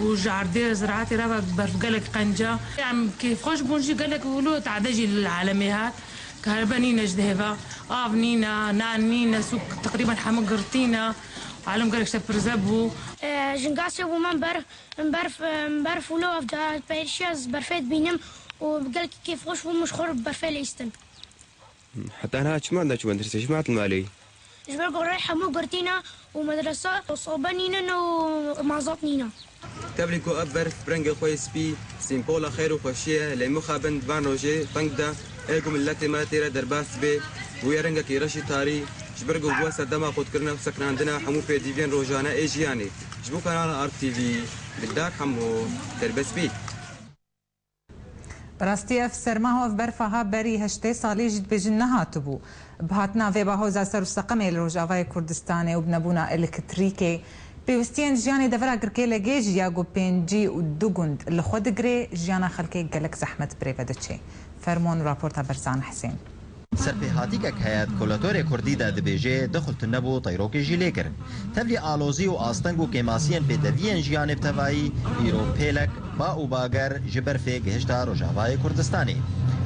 û ji erdê ziraetê re ve berf gelek qenc e. Em kêfxweş bûn jî gelek wilo tade jî li alemê hat. Kahribe nîne ji dehê ve, av nîne, nan nîne, sûk teqrîben hemû girtî ne. Alem gelek şepirze bû. E, jingasê bû min berf, berf, berf û lo ev ca pêşiya ez berfê dibînim û gelkî kêfxweş bûm ji xwe berfê lêstin. Heta niha çima neçû medresê, çima hatin malê? Ji ber ku rê hemû girtî ne û medresa û sobe nînin û mazot nîne. Tevlî ku ev berf bi rengê xwe yê spî, sîmpola xêr û xweşiyê ye, lê mixabin di van rojê teng de, ê ku miletê me tê re derbas dibe û yê rengekî reşî tarî, ji ber ku bûye sedema qutkirina û sekinandina hemû pêdiviyên rojane ê jiyanê. Ji bo Kanala Ark T V, Dildar Hemo, Terbespî. Bi rastî ev serma ho, ev berfa ha berî heştê salî jî dibêjin nehatibû. Bi hatina vê bahoza ser û seqemê li Rojavayê Kurdistanê û bi nebûna elektrîkê, pêwistiyên jiyanê devera Girkê Legê jî ya ku pêncî û du gund li xwe digire, jiyana xelkê gelek zehmet bi rê ve diçe. Fermûn raporta Berzan Hisên. Serpêhatîkek heye di kolatorê kurdî de dibêje, du xul tune bû, teyrokê jî lê kirin. Tevlî alozî û asteng û kêmasiyên pêdeviyên jiyanê bi tevayî, îro pêlek, ba û bager ji berfê gihişta Rojavayê Kurdistanê.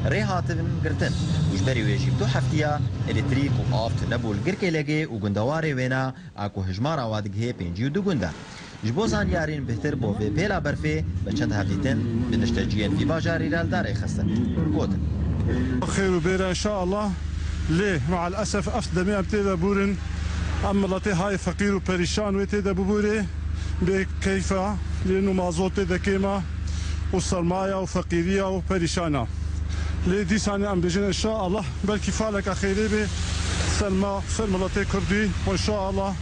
Rê hatin girtin û ji berî wê jî bi du heftiya elektrîk û av tune bû li Girkê Legê û gundewarê wêna, a ku hijmara wa digihê pêncî û du gund e. Ji bo zanyarîn bihtir bo vê pêla berfê, me çend hevdîtin bi nişteciyên vî bajarî re li dar rêxistin. Gotin. Xêr û bêre inşallah. Lê meal esef ev demê em tê de bûrin. Em miletê hayê feqîr û perîşan wê tê de bibûrê. Bê keyfa, lê nû mazot tê de kêma û sermaya û feqîriya û perîşana. Lê dîsanê em bêjin inşallah belkî faleka xêrê bê. Ser ma, ser miletê kurdî, inşallah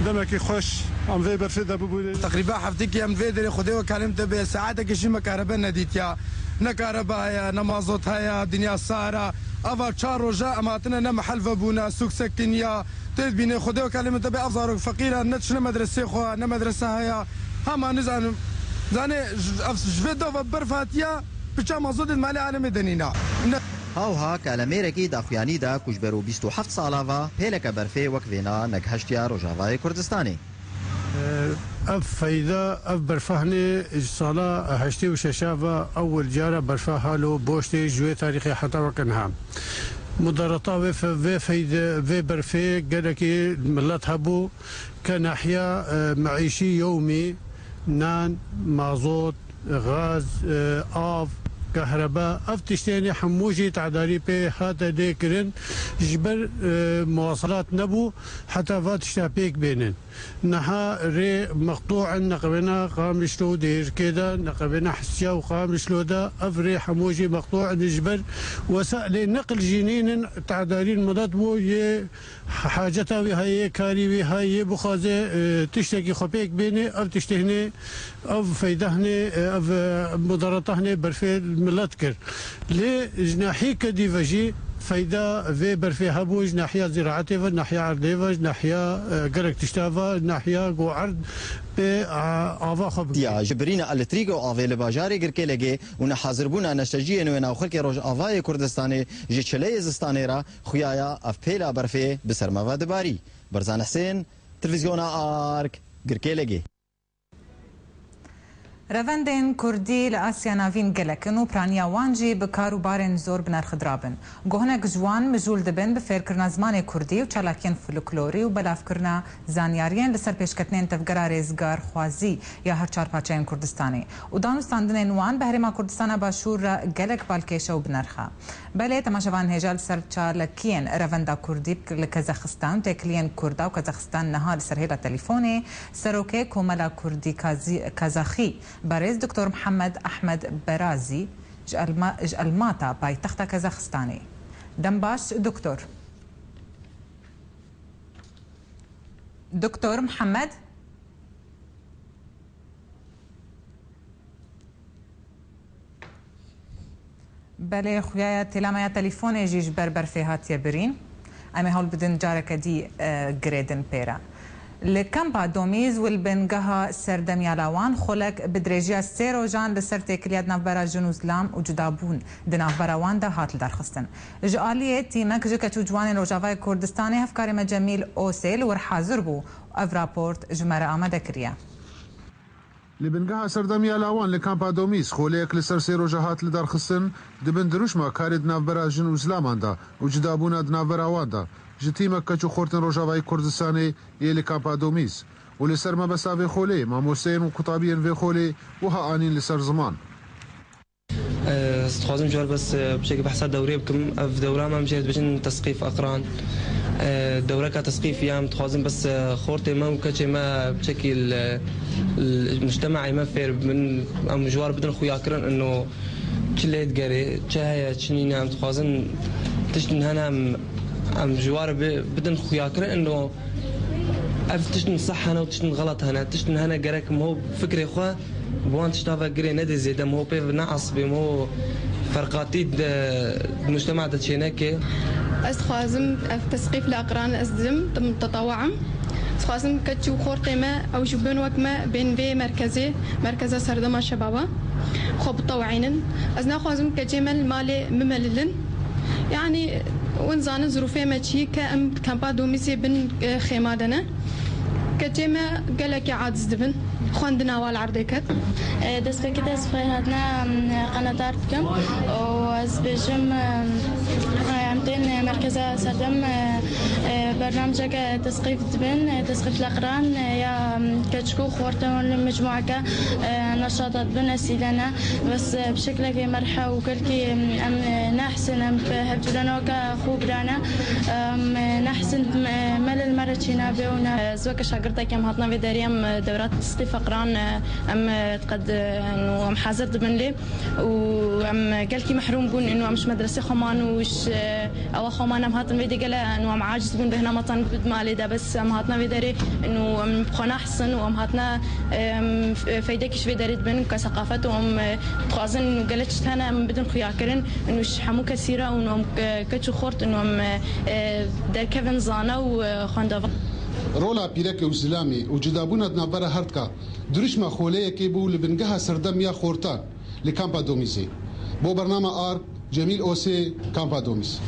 demekî xweş em vê berfê de bibûrê. Teqrîben heftekî em vê derê Xwedê we kalê min te bê, saetekî jî me karebe nedîtiya. Ne karebe heye, ne mazot heye, dinya sar e. Eva çar roja em hatine ne mehel vebûne, sûk sekiniya. Tê dibînê Xwedê we kalê min te bê, ev zarok feqîr e, ne diçine medresê xwe, ne medrese heye. Hema nizanim. Zanê, ev ji vê dava berf hatiya, piça mazotê di malê alemê de nîna. Ne. Hawha kalemêrekî daxuyanî da ku ji ber û bîst û heft sala va pêleke berfê wek vêna negihiştiya Rojavayê Kurdistanê. Ev feyda, ev berfa hinê ji sala heştê û şeş a ve ewil cara berfa halo boş tê ji wê tarîxê heta weke niha. Mudarata vê fe-, vê feyde, vê berfê gelekî milet hebû ke nahiya, e, meîşî yewmî, nan, mazot, gaz, e, av, kehrebe, ev tiştê hinê hemû jî tedarî pê hate lê kirin, ji ber, e, muwasalat nebû, heta va tişta pêk bênin. Niha rê meqtû in, neqewêna Qamişlo û Dêrikê de, neqewêna Hisiya û Qamişlo de, ev rê hemû jî meqtû in ji ber wesailê neqil jî nînin, tedarîn milet bû yê haceta wî heye, yê karî wî heye, yê bixwaze, e, tiştekî xwe pêk bênê, ev tiştê hinê, ev feyda hinê, e, ev, e, mudarata hinê berfê milet kir. Lê ji nahiyeke dî ve jî feyda vê berfê hebû, ji nahiya zîraetê ve, nahiya erdê ve, ji nahiya, e, gelek tişta ve, nahiya ku erd pê, a, ava xwe bigire. Ya ji birîna elektrîk û avê li bajarê Girkêlegê û nehazirbûna neşteciyên wê navxelkê Rojavayê Kurdistanê ji çileyê zistanê re xuya ya ev pêla berfê bi ser me ve dibarî. Berzan Hisên, Televîzyona Ark, Girkêlegê. Revendên kurdî li Asya Navîn gelek in û piraniya wan jî bi kar û barên zor bi nerx dirabin. Ku hinek ji wan mijûl dibin bi fêrkirina zimanê kurdî û çalakiyên folklorî û belavkirina zanyariyên li ser pêşketinên tevgera rêzgarxwazî ya her çar parçeyên Kurdistanê û danûstandinên wan bi Herêma Kurdistana Başûr re gelek balkêş e û bi nerx e. Belê, temaşevanên hêja, li ser çalakiyên revenda kurdî li Kazakistan, têkiliyên kurda û Kazakistan niha li ser hêla telefûnê, Serokê Komela Kurdî Kazî-, Kazaxî, berêz Doktor Mihemed Ehmed Berazî ji Elma-, ji Elmata, paytexta Kazaxistanê. Dem baş, Doktor. Doktor Mihemed? Belê, xuya ye têlameya telefûnê jî ji ber berfê hatiye birîn. Em ê hewl bidin careke dî, e, girêdin pê re. Li kampa Domîz û li bingeha serdemî ya lawan xulek bi dirêjiya sê rojan li ser têkiliya di navbera jin û zilam û cudabûn di navbera wan de hat lidarxistin. Ji aliyê tîmek ji keç û ciwanên Rojavayê Kurdistanê hevkarê me Cemîl Osê li wir hazir bû û ev raport ji me re amade kiriye. Li bingeha serdemî ya lawan li kampa Domîz xoleyek li ser sê roja hat lidarxistin, di bin dirûşma karê di navbera jin û zilaman de û cudabûna di navbera wan de ji tîmek keç û xortên Rojavayê Kurdistanê yê li kampa Domîz û li ser mebesta vê xoleyê, mamosteyên û qutabiyên vê xolê wiha anîn li ser ziman. Ez dixwazim ji we re bes, e, piçekî behsa dewrê bikim. Ev dewra me em jê re dibêjin tesqîf aqran. E, dewreka tesqîf ya em dixwazin bes, e, xortê me û keçê me piçekî li, li mujtemaê me fêr bibin. Em ji we re bidin xuyakirin ino çi lê digerê, çi heye, çi nîne. Em dixwazin tiştin hene em, em ji we re bi-, bidin xuyakirin ino ev tiştin seh hene û tiştin xelet hene. Tiştin hene gerek em ho fikrê xwe bi wan tişta ve girê nedê zêde, em ho pê neesibê, em ho ferqatî di, di mujtema de çêneke. Ez dixwazim ev tesqîf li aqran ez didim, mutetewa im. Dixwazim keç û xortê me ew jî bên wek me bên vê merkezê, merkeza serdema şebaba xwe bitewînin. Ez naxwazim keçê me li malê bimelilin. Yanî, win zanin zirûfê me çi ye ke em di kampa Domîzê bin, e, xêma de ne. Keçê me gelekî aciz dibin. Xwendina wan li erdê ket. E, destpêkê de ez xwe hatina, em, qenedar dikim û ez bêjim, em, em tên merkeza serdem, e, e, bernameceke tesqîf dibin, e, tesqîf li aqran, e, ya, em, keçik û xortên li mecmueke, e, neşata dibin, esîle ne. Bes, e, bi şeklekê merhe û gelkî, em, em, e, nehsin, em bi hevcûrenokê xwe birane, em, e, nehsin, e, me li me re çênabe û ne. Ez weke şagirtekî em hatina vê derê, em, e, dewra tesqîf aqran, e, em, e, diqed-, e, û em hazir dibin lê û em gelkî mehrûm bûn, û em ji medresê xwe man û ji, e, Ewa xwe man em hatin vê dê gele, û em aciz bûn, bêhna me tan bi malê de, bes em hatina vê derê, û em xwe nahsin û em hatina, em, f-, feydekî ji vê derê dibin, ke seqafet û em, e, dixwazin û gelek tişt hene em bidin xuyakirin, û ji hemû kesî re, û em, e, keç û xort, û em, e, e, derkevin zana û, e, xwendava. Rola pîrekê û zilamê û cudabûna di navbera her dika dirûşma xoleyekê bû li bingeha serdem ya xortan li kampa Domîzê. Bo bernama Arp, Cemîl Osê, kampa Domîz.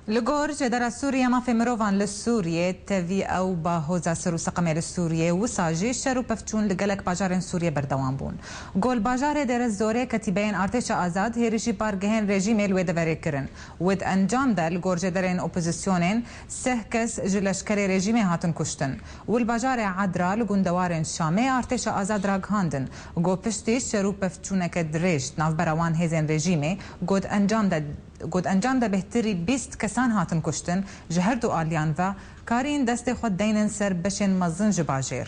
Li gor Cêdara Sûrî ya Mafê Mirovan li Sûriyê, tevî ew ba hoza ser û seqemê li Sûriyê, wisa jî şer û pevçûn li gelek bajarên Sûriyê berdewam bûn. Gol bajarê Dêre Zorê ketîbeyên Artêşa Azad hêrişî bargehên rejîmê li wê deverê kirin. Wê di encam de li gor jêderên opozisyonên seh kes ji leşkerê rejîmê hatin kuştin. Û li bajarê Edra li gundewarên Şamê Artêşa Azad ragihandin, ku piştî şer û pevçûneke dirêj di navbera wan hêzên rejîmê, ku di encam de Got, encam de bêhtirî bîst kesan hatin kuştin, ji her du aliyan ve karîn destê xwe deynin ser beşên mezin ji bajêr.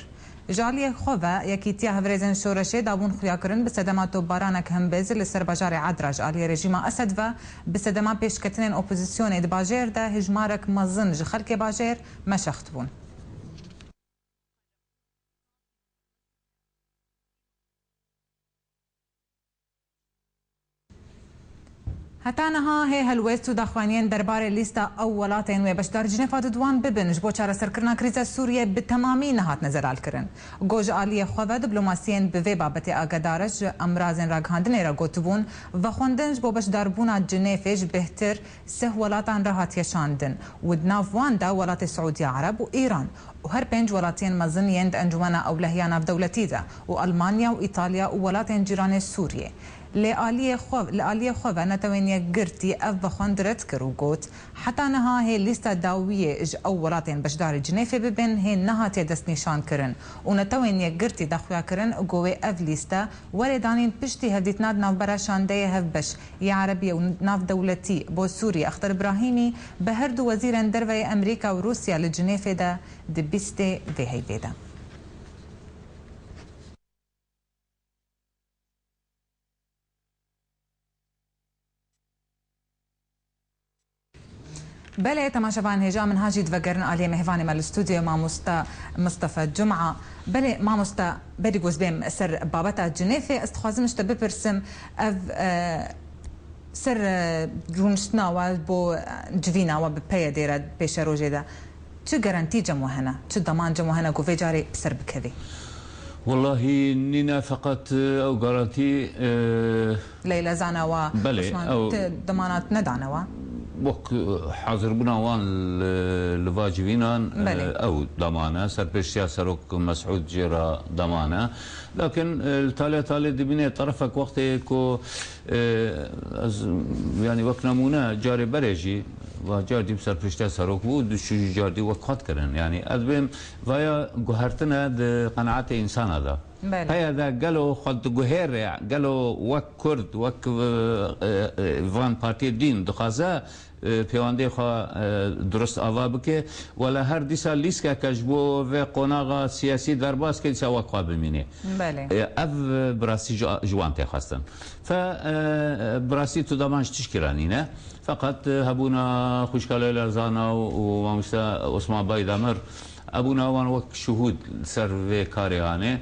Ji aliyê xwe ve, Yekîtiya Hevrêzên Şoreşê dabûn xuyakirin bi sedema topbaranek himbêz li ser bajarê Edra ji aliyê rejîma Esed ve bi sedema pêşketinên opozisyonê di bajêr de hijmarek mezin ji xelkê bajêr meşext bûn. Heta niha hê helwêst û daxuyaniyên derbarê lîsta ew welatên wê beşdar Cinêfa di wan bibin ji bo çareserkirina krîza Sûriyê bi temamî nehatine zelalkirin. Go ji aliyê xwe ve diplomasiyên bi vê babetê agedarî ji emrazên ragihandinê re gotibûn, vexwendin ji bo beşdarbûna Cinêfê ji bêhtir sih welatan re hatiye şandin û di nav wan de welatê Siûdiya Ereb û Îran û her pênc welatiyên mezin yên di Encûmena Ewlehiya Navdewletî de û Elmanya û Îtalya û welatên cîranê Sûriyê. Lê aliyê xwe, li aliyê xwe ve Netewên Yekgirtî ev vexwend red kir û got, heta niha hê lîsta dawiyê ji ew welatên beşdarî Cinêfê bibin hê nehatiye destnîşankirin û Netewên Yekgirtî daxuya kirin ku wê ev lîste were danîn piştî hevdîtina di navbera şandeyê hevbeş ya Erebî û navdewletî bo Sûriyê Exter Brahîmî bi her du wezîrên derve yê Amerîka û Rûsya li Cinêfê de di bîstê vê heyvê de. Belê, temaşevan hêja min hajî divegerin aliyê mêvanê me li stûdyoyê mamosta Mistefa Cuma. Belê, mamosta, berî ku ez bêm ser babeta Cinêfê, ez dixwazim ji te bipirsim, ev, e, ser, e, rûniştina we bo, e, civîna we bi P Y D re pêşerojê de. Çi garantî cem we hene? Çi daman cem we hene ku vê carê bi ser bikevî? Wellahî nîne, feqet, e, ew garantî, e, Leyla Zanawa, Belê, Osman, ew ti damanat nedane we? Wek, e, hazirbûna wan li, li va civînan, e, Belê. Ew daman e, serpêştiya serok Mesûd jê re daman e. Lakin, e, li talê talê dibîne terefek wextê ku, e, ez, yanî wek nemûne carê berê jî, va car dî bi serpêştiya serok bû, du çû jî car dî wek xwe dikirin. Yanî ez bêm vaya guhertine di qenaetê însana de. Belê. Heye de gelo xwe diguhêre, gelo wek Kurd, wek, e, e, e, van partiyê dîn dixwaze, e, pêwendê xwe, e, durust ava bike, wela her dîsa lîskeke ji bo vê qonaxa siyasî derbas ke dîsa wek xwe bimîne. Belê. E, ev, e, bi rastî ji, ji wan tê xwestin. Fe, e, e, bi rastî tu daman ji tişkî re nîne. Feqet, e, hebûna xwişka Leyla Zana û, û mamoste Osman Baydemir, hebûna wan wek şuhûd li ser vê karê anê.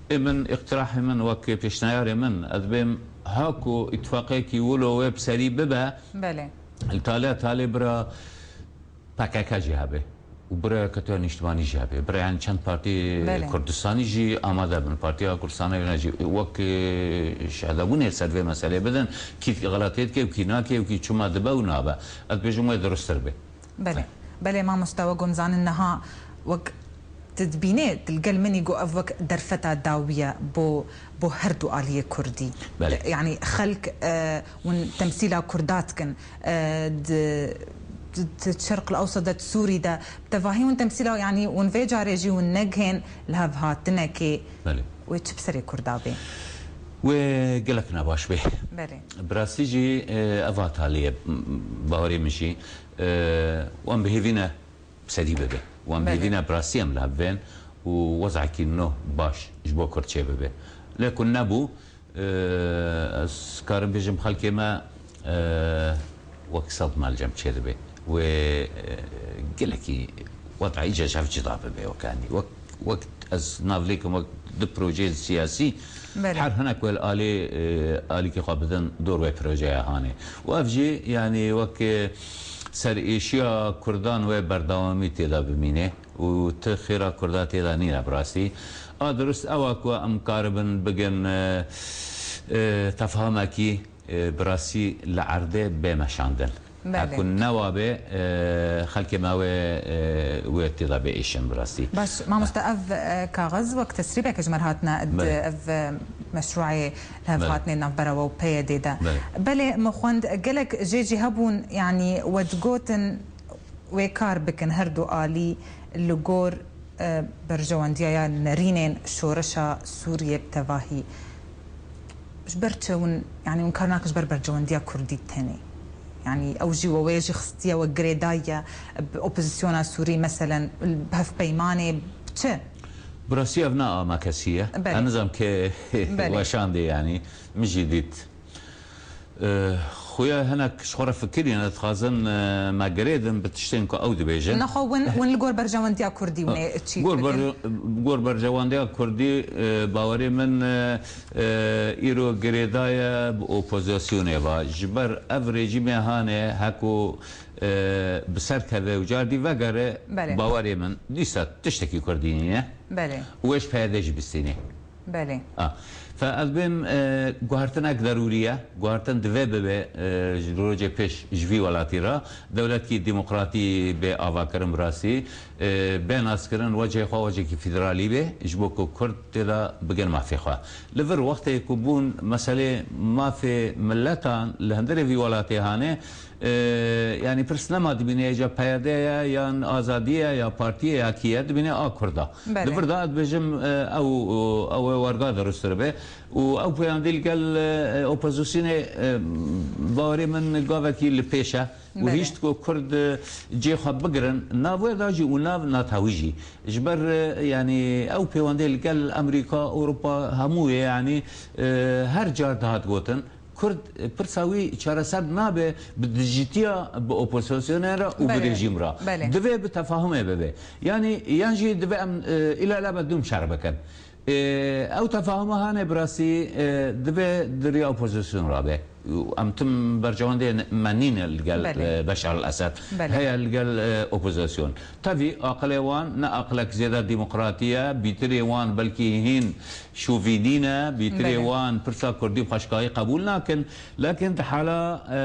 Ê min, îqtirahê min, wek pêşniyarê min, ez dibêm ha ku îtifaqekî wilo wê bi serî bibe, Belê. Li talê talê bira P K K jî hebe û bira Yeketiya Niştimanî jî hebe. Bira, yani, çend partî Belê. Kurdistanî jî amade bin. Partiya Kurdistanê ne jî wek, e, şehdebûnê ser vê meselê bidin. Kî xeletê dike û kî nake û kî çima dibe û nabe. Ez dibêjim wê durustir be. Belê. Belê mamosta, we gom zanin niha wek tu dibînê, tu li gel min î, got ev wek derfeta dawî ye bo, bo her du aliyê kurdî. Belê. Yanî xelk, e, hûn temsîla kurda dikin, e, di, di, di Şerq el Ewsed de, di Sûrî de, bi tevahî hûn temsîla, yanî hûn vê carê jî hûn negihên li hev hatinekê Belê. Wê çi bi serê kurda bê? Wê gelek nebaş bê. Belê. Bi rastî jî, e, eva talî ye, m-, bawerê min jî, e, wan bi hêvî ne bi serî bibe. Wan bi Belê. Hêvî ne bi rastî em li hev bên û wezekî nû baş ji bo kurd çê bibe. Lê ku nebû, e, ez karim bêjim xelkê me, e, wek sed mal cem çê dibe. Wê, e, gelekî wezekî îca ji hev cida bibe wek anî. Wek, wek ez nav lêkim wek du projeyên siyasî Belê. Her hinek wê li alî, e, alîkî xwe bidin dor wê projeya hanê. Û ev jî, yanî wek, e, serêşiya kurdan wê berdewamî tê de bimîne û ti xêra kurda tê de nîne bi rastî. A dirust ew e ku em karibin bigin, e, e, tefhamekî, e, bi rastî li erdê bê meşandin. Belê. Heku newa bê, e, xelkê me wê, e, wê tê de biêşin bi rastî. Baş, mamoste, ev, e, kaxiz wek tesrîbeke ji me re hatine, ed, Belê. Ev, e, meşruayê li hev Belê. Hatinê navbera we û P Y D de. Belê. Belê, min xwend gelek jê jî hebûn, yanî we digotin wê kar bikin her du alî li gor e, berjewendiya ya nerînên şoreşa Sûriyê bi tevahî. Ji ber çi hûn, yanî hûn kar nakin ji ber berjewendiya kurdî tenê? Yanî ew jî we wê jî xistiye, we girêdayî ye bi opozisyona Sûrî, meselen, bi hevpeymanê, bi çi? Bi rastî ev ne amakesî ye. Belê. Ez nizam ke Belê. Weşandê, yanî min jî dît. E, Xuya hinek ji xwe re fikirîne, dixwazin, e, me girêdin bi tiştên ku ew dibêjin. Nexwe win, win li gor berjewendiya Kurdî wine çî Gor dikin? ber-, gor berjewendiya Kurdî, e, bawerê min, e, e, îro girêdaye bi opozisyonê ve. Ji ber ev rejîmê hane heko, e, bi ser keve û cardî vegere, Belê. bawerê min dîsa tiştekî Kurdî nîne. Belê. Û wê ji P Y D jî bistînê. Belê. A. Fe ez bêm, e, guhertinek derûrî ye. Guhertin divê bibe, e, ji rojê pêş ji vî welatî re dewletkî demokratî bê avakirin bi rastî, e, bê naskirin wecê xwe wecekî federalî bê, ji bo ku Kurd tê de bigin mafê xwe. Li vir wextê ku bûn meselê mafê miletan li hundirê vî welatê hane, e, yanî pirs nema dibîne hêja P Y D ye yan Azadî ye ya partiyê ya kî ye, dibîne a Kurda. Belê. Li vir de ez dibêjim, e, ew, ew ê werga dirustir be. Û ew peyamdî li gel, e, opozisyonê, e, bawerê min gavekî li pêş e. Û Belê. hîşt ku Kurd, e, cê xwe bigirin, nav wê de jî û nav nata wî jî. Ji ber, e, yanî ew pêwendê li gel Amerîka, Ewropa, hemû yê, yanî, e, her car dihat gotin. Kurd, e, pirsa wî çareser nabe bi dijîtiya, bi opozisyonê re û bi Belê, rejîm re. belê. Divê bi tefahumê bibe. Yanî, yan jî divê em, e, îlala be dûm şer bikin. E, ew tefahuma hane bi rastî, e, divê di riya opozisyon re be. Em tim bercewendê me nîne li gel, Belê. e, Beşar el Esed. Belê. Heye li gel, e, opozisyon. Tevî aqilê wan ne aqilek zêde demokratî ye, bîtirê wan belkî hîn şovînî ne, bîtirê Belê. wan pirsa kurdî û xweşkayî qebûl nakin, lekin di hala, e,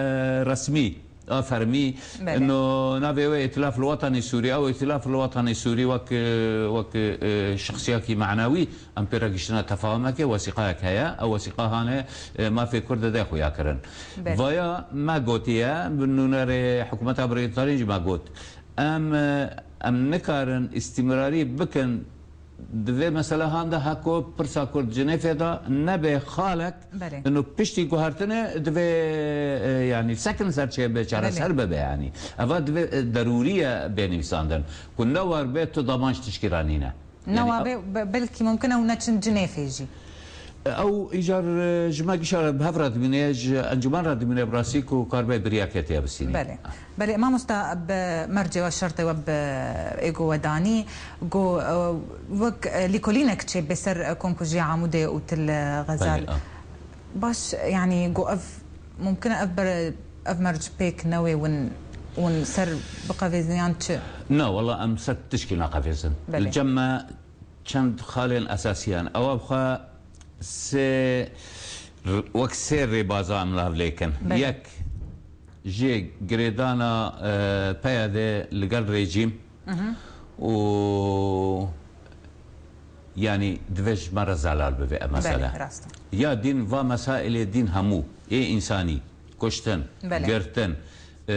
resmî, a fermî, Belê. ino navê wê Îtilaf li Wetanê Sûrî, ew Îtilaf li Wetanê Sûrî wek, e, wek, e, şexsiyakî manewî em pê re giştine tefahumekê, wesîqayek heye, ew wesîqa hane, e, mafê Kurd de xuya kirin. Belê. Vaya me gotiye, bi nûnerê hikûmeta Brîtanî jî me got. Em, e, em nikarin îstîmrarî bikin di vê meselehan de heko pirsa Kurd Cinêfê de nebe xalek, Belê. ino piştî guhertinê divê, e, yanî sekin ser çêbe, çareser Belê. bibe yanî. Eva divê, e, derûrî ye bê nivîsandin. Ku ne war be tu daman ji tişkî re nîne. Yanî Newa be, be-, belkî mumkin e û neçin Cinêfê jî. Ew îcar, e, ji me gişa re bi hev re dimîne, ji encûmen re dimîne bi rastî ku karibe bi riyakê tê bistînî. Belê. Belê, mamosta, bi mercê we şertê we bi êgo we danî, go, e, wek, e, lîkolînek çê bê ser, e, komkujiya Amûdê û Til Xezal. Belê, a. Baş, yanî, go ev, mumkin e ev ber-, ev merc pêk newê win, win ser biqevêzin yan çi? Na, wela em ser tişkî naqevêzin. Belê. Li cem me çend xalên esasî hene. Ewa bi xwe sê, wek sê rêbaza em li hev lê kin. Belê. Yek, jê girêdana, e, P Y D li gel rejîm Mhm. û, yanî, divê ji me re zelal bibe ev mesele. Belê, rast e. Ya dîn va mesailê dîn hemû, ê însanî, kuştin, Belê. girtin, e, e,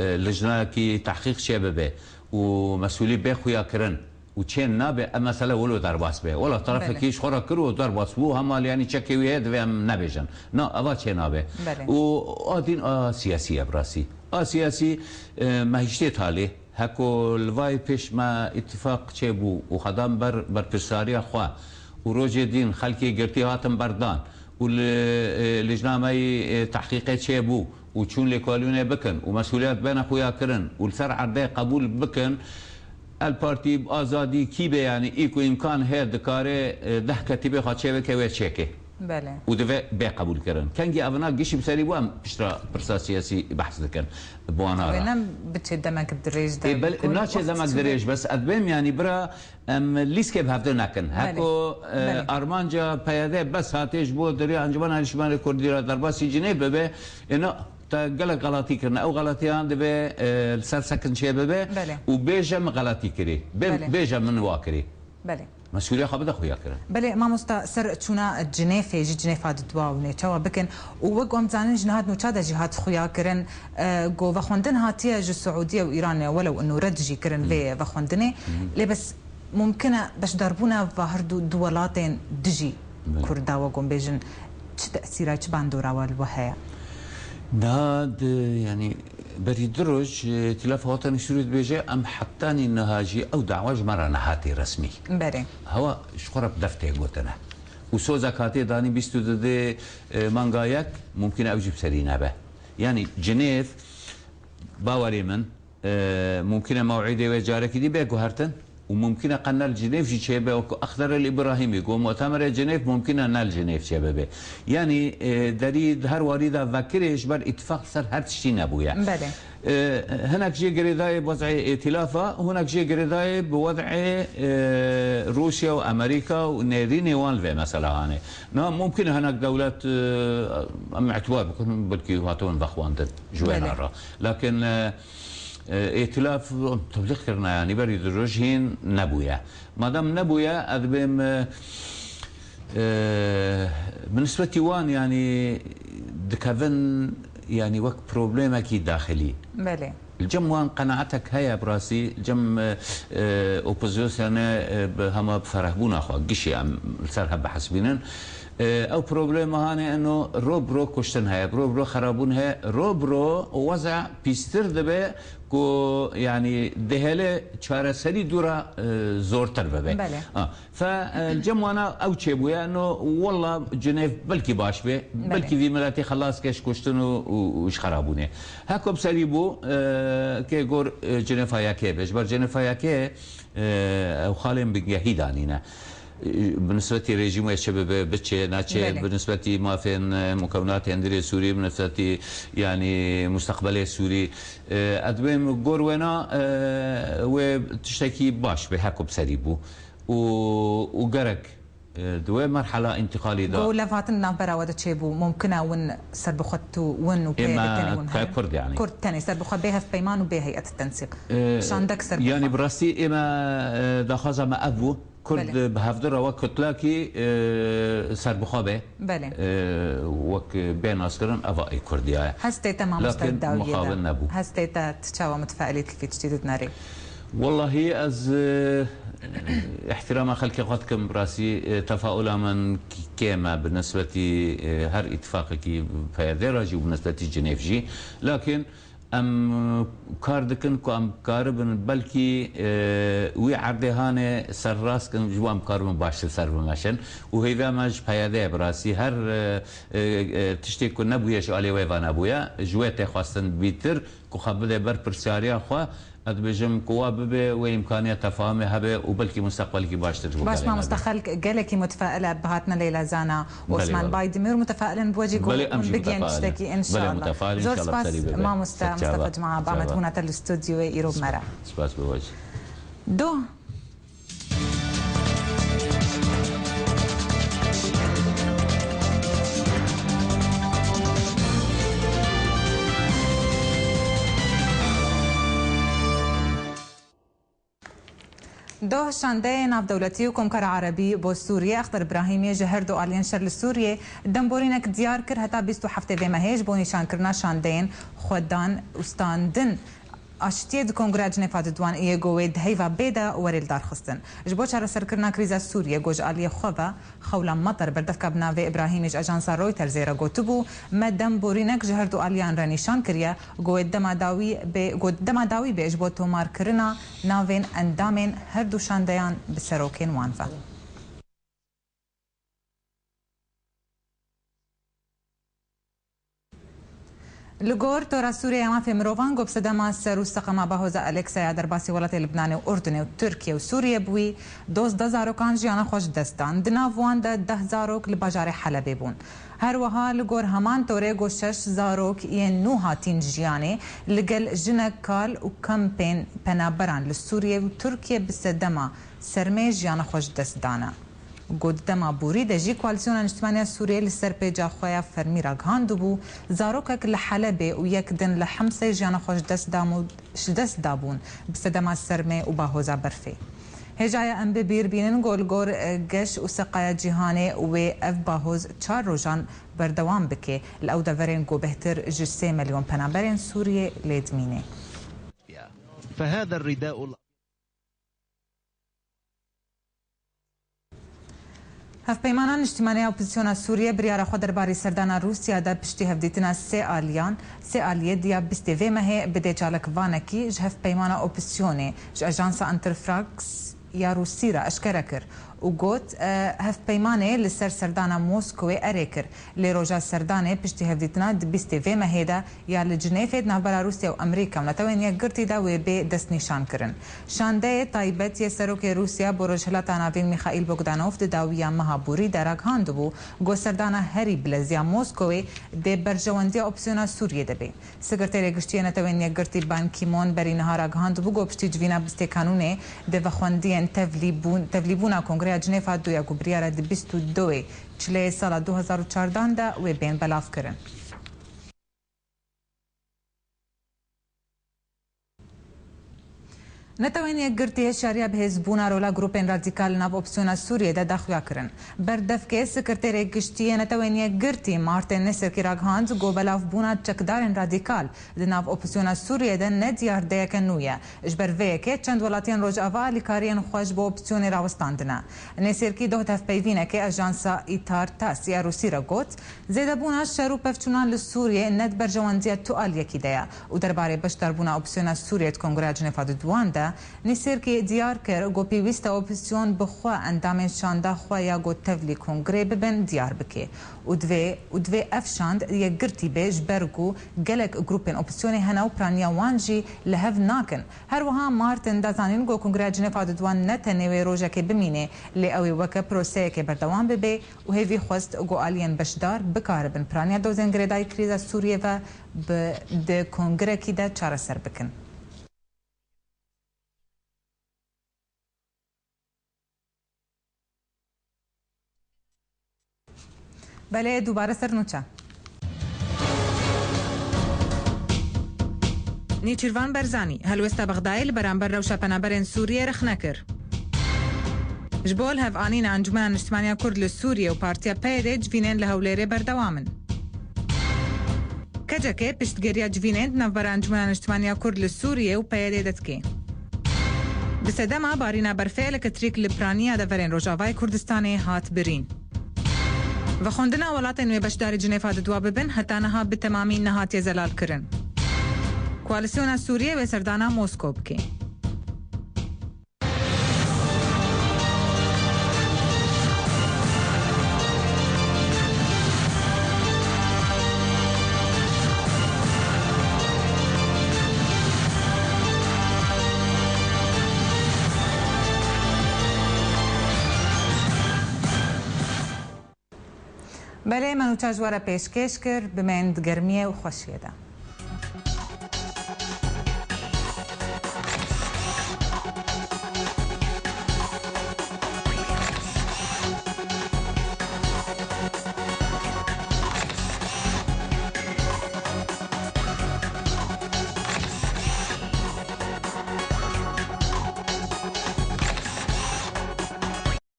e, lijnayekî tehqîq çêbibe û mesûlî bê xuya kirin, û çê nabe ev mesele wilo derbas be. Wela terefekî Belê. ji xwe re kir û derbas bû, hema li yanî çekê wî heye, divê em nebêjin. Na, eva çê nabe. Belê. Û a dîn a siyasî ye bi rastî. A siyasî, e, me hiştê talê. Heko li vayê pêş me îtifaq çêbû û xwedan ber berpirsariya xwe û rojê dîn xelkê girtî hatin berdan û li, e, lijna me yî, e, tehqîqê çêbû û çûn lêkolînê bikin û mesûliyet bêne xuya kirin û li ser erdê qebûl bikin, El Partî, Azadî, kî be, yanî î ku îmkan heye dikare, e, deh ketîbê xwe çêbike wê çêke. Belê. Û divê bê qebûlkirin. Kengî evina gişî bi serî bû em piştre pirsa siyasî behs dikin. Bi wana Wê re. ne biçê demek dirêj de Ê, bel-, ku naçe wext demek çi dirêj, be? bes ez bêm, yanî bira em lîskê bi hevdê nekin. Belê. Heko, e, Belê. armanca P Y D bes hatê ji bo diriya Encûmena Niştimanê Kurdî re derbasî cinê bibe, êna te gelek xelatî kirine. Ew xelatiyan divê, e, li ser sekin çê bibe Belê. û bêje min xelatî kirî. Bê-, Belê. bêje min wa kirî. Belê. Mesûliya xwe bide xuya kirin. Belê, mamosta, ser çûna Cinêfê jî, Cinêfa di dua û nêçawa bikin û wek em zanin ji niha di nûça de jî hat xuya kirin, e, ku vexwendin hatiye ji Siûdiye û Îranê, welew ino red jî kirin vê vexwendinê. Lê bes mumkin e beşdarbûna va her du, du welatên dijî Belê. Kurda, wek em bêjin, çi tesîra, çi bandora we li we heye? Niha di, yanî, berî du roj, e, Îtîlafa Wetanê Sûrî dibêje, em hetanî niha jî ew dawa ji me re nehatî resmî. Berê. Hewa ji xwe re bi def tê gotine. û soza katê danî bîst û du manga yek, mumkin e ew jî bi serî nebe. Yanî Cinêv, bawerê min, e, mumkin e mewîdê wê carekî dî bê guhertin û mumkin e qe ne li Cinêv jî çêbe, wekî Axder el Îbrahîmî got, mutemerê Cinêv mumkin e ne li Cinêv çêbibe. Yanî, e, derî di her warî de vekirê ji ber îtifaq li ser her tiştî nebûye. Belê. E, hinek jê girêdayê bi wez'ê îtîlafa, hinek jê girêdayê bi wez'ê, e, Rûsya û Amerîka û nêrînê wan li vê mesela hanê. Na mumkin e hinek dewlet, e, em îtibar bikin, belkî hatibin vexwandin ji wê Belê. re. Lakin, e, e, îtîlaf teblîx kirine, yanî berî du roj hîn nebûye. Madem nebûye, ez dibêm, e, e, bi nisbetî wan, yanî dikevin, yanî wek problemekî daxilî. Belê. Li cem wan qenaetek heye, bi rastî, li cem, e, e, opozîsyonê, e, bi hema bi ferehbûna xwe gişê em li ser hev bihesibînin. E, ew problema hanê eno ro bi ro kuştin heye, bi ro bi ro xerabûn heye, ro bi ro weza pîstir dibe ku, yanî, dihêle çareserî dû re, e, zortir bibe. Belê. Ha. Fe, e, cem wana ew çêbûye, no, wella Cinêv belkî baş bê, Belê. belkî vî miletî xelas ke ji kuştin û, û, û ji xerabûnê. Heko bi serî bû, e, ke gor, e, Cinêfa Yekê be. Ji ber Cinêfa Yekê, e, ew xalên bingehî danîne. E, bi nisbetî rejîmê çi bibe, biçe, neçe, Belê. bi nisbetî mafên, e, mukewinatên dirê Sûrî, bi nisbetî, yanî, musteqbelê Sûrî. E, ez dibêm gor wêna, e, wê tiştekî baş be, heko bi serî bû. û, û gerek, e, di wê merhela întîqalî de Go levhatin di navbera we de çêbû, mumkin e win serbixwe tu win û pê Ême tenê win te heye? Kurd, yanî. Kurd tenê serbixwe bê hevpeyman û bê heyet tensîq. E, Şandek serbixwe. yanî bi rastî ême, e, daxwaza me ev bû. Kurd Belê. bi hevdu re wek kutlakî, e, serbixwe be. Belê. E, wek bê naskirin eva ê Kurdiya ye. Hestê te mamoste Lakin dawiyê de. muqabil nebû. Hestê te tu çawa mutefeelî dikî tiştî didnerî? Wellahî ez, e, îhtîrama xelkê xwe dikim, bi rastî, e, tefaula min k-, kêm e bi nisbetî, e, her îtifaqekî P Y D re jî û bi nisbetî Cinêv jî. Lakin em kar dikin ku em karibin belkî, e, wî erdê hanê serrast kin, ji bo em karibin baştir ser bimeşin. Û hêviya me ji P Y D ye bi rastî. Her, e, e, e, tiştê ku nebûye ji alê wê ve nebûye, ji wê tê xwestin bîtir. Ku xwe bide ber pirsyariya xwe, ez dibêjim ku wa bibe, wê îmkaniya tefahumê hebe û belkî musteqbelekî baştir ji bo Baş gelê me mamoste be. xelk gelekî mutefeil e bi hatina Leyla Zana û Belê, Osman belê. Baydemîr mutefeil in bi we jî ku Belê, em hûn jî bigihên mutefeil in. tiştekî Belê, înşallah. mutefeil, Zor înşallah spas serî bibe. mamoste Ser çava. Mustafa Cuma Ser ba me çava. dihûna te li stûdyoyê îro bi me re. Spas bi we jî. Doh. Doh şandeyê navdewletî û Komkara Erebî bo Sûriyê Exter Brahîmiyê ji her du aliyên şer li Sûriyê demborînek diyar kir heta bîst û heftê vê mehê ji bo nîşankirina şandeyên xwedan û standin. Aştiyê di Kongreya Cinêfa di Duan Iyê go wê di heyva bê de werê li dar xistin. Ji bo çareserkirina krîza Sûriyê go ji aliyê xwe ve Xewla Meter berdevka bi navê Îbrahîmî ji ajansa Reutersê re gotibû, me dem borînek ji her du aliyan re nîşan kiriye, go wê dema dawî bê, go dema dawî bê ji bo tomarkirina navên endamên her du şandeyan bi serokên wan ve. Li gor Tora Sûriye ya Mafê Mirovan, go bi sedema ser û seqema Bahoza Alexeya derbasî welatê Libnanê û Urdunê û Tirkiye û Sûriye bûyî, dozdeh zarokan jiyana xwe ji dest dan. Di nav wan de deh zarok li bajarê Helebê bûn. Her wiha li gor heman torê go şeş zarok yên nû hatîn jiyanê li gel jinek, kal û kempên penaberan li Sûriye û Tirkiye bi sedema sermê jiyana xwe ji dest dane. Got, dema borî de jî Koalîsyona Niştimaniya Sûriyê li ser pêca xwe ya fermî ragihandibû, zarokek li Helebê û yek din li Himsê jiyana xwe ji dest damû-, ji dest dabûn bi sedema sermê û bahoza berfê. Hêjaya em bi bîr bînin, go li gor, e, geş û seqaya cîhanê wê ev bahoz çar rojan berdewam bike. Li ew deverên go bêhtir ji sê milyon penaberên Sûriyê lê dimîne. فهذا الرداء Hevpeymana Niştimanî ya Opozîsyona Sûriyê biryara xwe derbarî serdana Rûsya de piştî hevdîtina sê aliyan, sê aliyê diya bîstê vê mehê bi dê çalakvanekî ji hevpeymana opozîsyonê, ji ajansa Interfax ya Rûsî re eşkere kir û got, e, hevpeymanê li ser serdana Moskowê erê kir. Lê roja serdanê piştî hevdîtina di bîstê vê mehê de ya li Cinêfê di navbera Rûsya û Amerîka û Netewên Yekgirtî de wê bê destnîşankirin. Şandeyê taybet yê Serokê Rûsya bo Rojhilata Navîn Mîxaîl Bogdanov di dawiya meha borî de ragihandibû, got serdana herî bileziya Moskowê dê berjewendiya opsiyona Sûriyê de bê. Sekreterê Giştî yê Netewên Yekgirtî Ban Ki-moon berî niha ragihandibû, got piştî civîna bîstê Kanûnê dê vexwendiyên tevlîbûn-, tevlîbûna Kongreya Cinêfa Duya ku biryara di bîst û duyê Çileyê sala du hezar û çardan de wê bên belavkirin. Netewên Yekgirtî hişyariya bihêzbûna rola grûpên radîkal li nav opsiyona Sûriyê de da xuya kirin. Ber devkê Sekreterê Giştî yê Netewên Yekgirtî Martin Nêsirkî ragihand ku belavbûna çekdarên radîkal di nav opsiyona Sûriyê de ne diyardeyeke nû ye. Ji ber vê yekê çend welatiyên Rojava alîkariyên xwe ji bo opsiyonê rawestandine. Nêsirkî doh di hevpeyvînekê ajansa Îtar Tas ya Rûsî re got, Zêdebûna şer û pevçûnan li Sûriyê ne di berjewendiya tu aliyekî de ye û derbarê beşdarbûna opsiyona Sûriyê di Kongreya Cinêfa Duduwan de Nêsirkî diyar kir ku pêwîst e opozîsyon bi xwe endamên şanda xwe ya ku tevlî kongrê bibin diyar bike û divê, û divê ev şand yekgirtî be ji ber ku gelek grûpên opozîsyonê hene û piraniya wan jî li hev nakin. Her wiha Martin da zanîn ku Kongreya Cinêfa Duduwan ne tenê wê rojekê bimîne, lê ew ê weke proseyekê berdewam bibe û hêvî xwest ku aliyên beşdar bikaribin piraniya dozên girêdayî krîza Sûriyê ve bi, di kongrekî de çareser bikin. Belê, dubare ser nûçe. Nêçîrvan Barzanî helwesta Bexdayê li beramber rewşa penaberên Sûriyê rexne kir. Ji bo lihevînîna Encûmena Niştimaniya Kurd li Sûriyê û Partiya P Y D civînên li Hewlêrê berdewam in. K C K piştgiriya civînên di navbera Encûmena Niştimaniya Kurd li Sûriyê û P Y D de dike. Bi sedema barîna berfê elektrîk li piraniya deverên Rojavayê Kurdistanê hat birîn. Vexwendina welatên wê beşdarî Cinêfa di dua bibin heta niha bi temamî nehatiye zelalkirin. Koalîsyona Sûriyê wê serdana Moskow bike. Belê, me nûça ji we re pêşkêş kir, bimên di germiyê û xweşiyê de.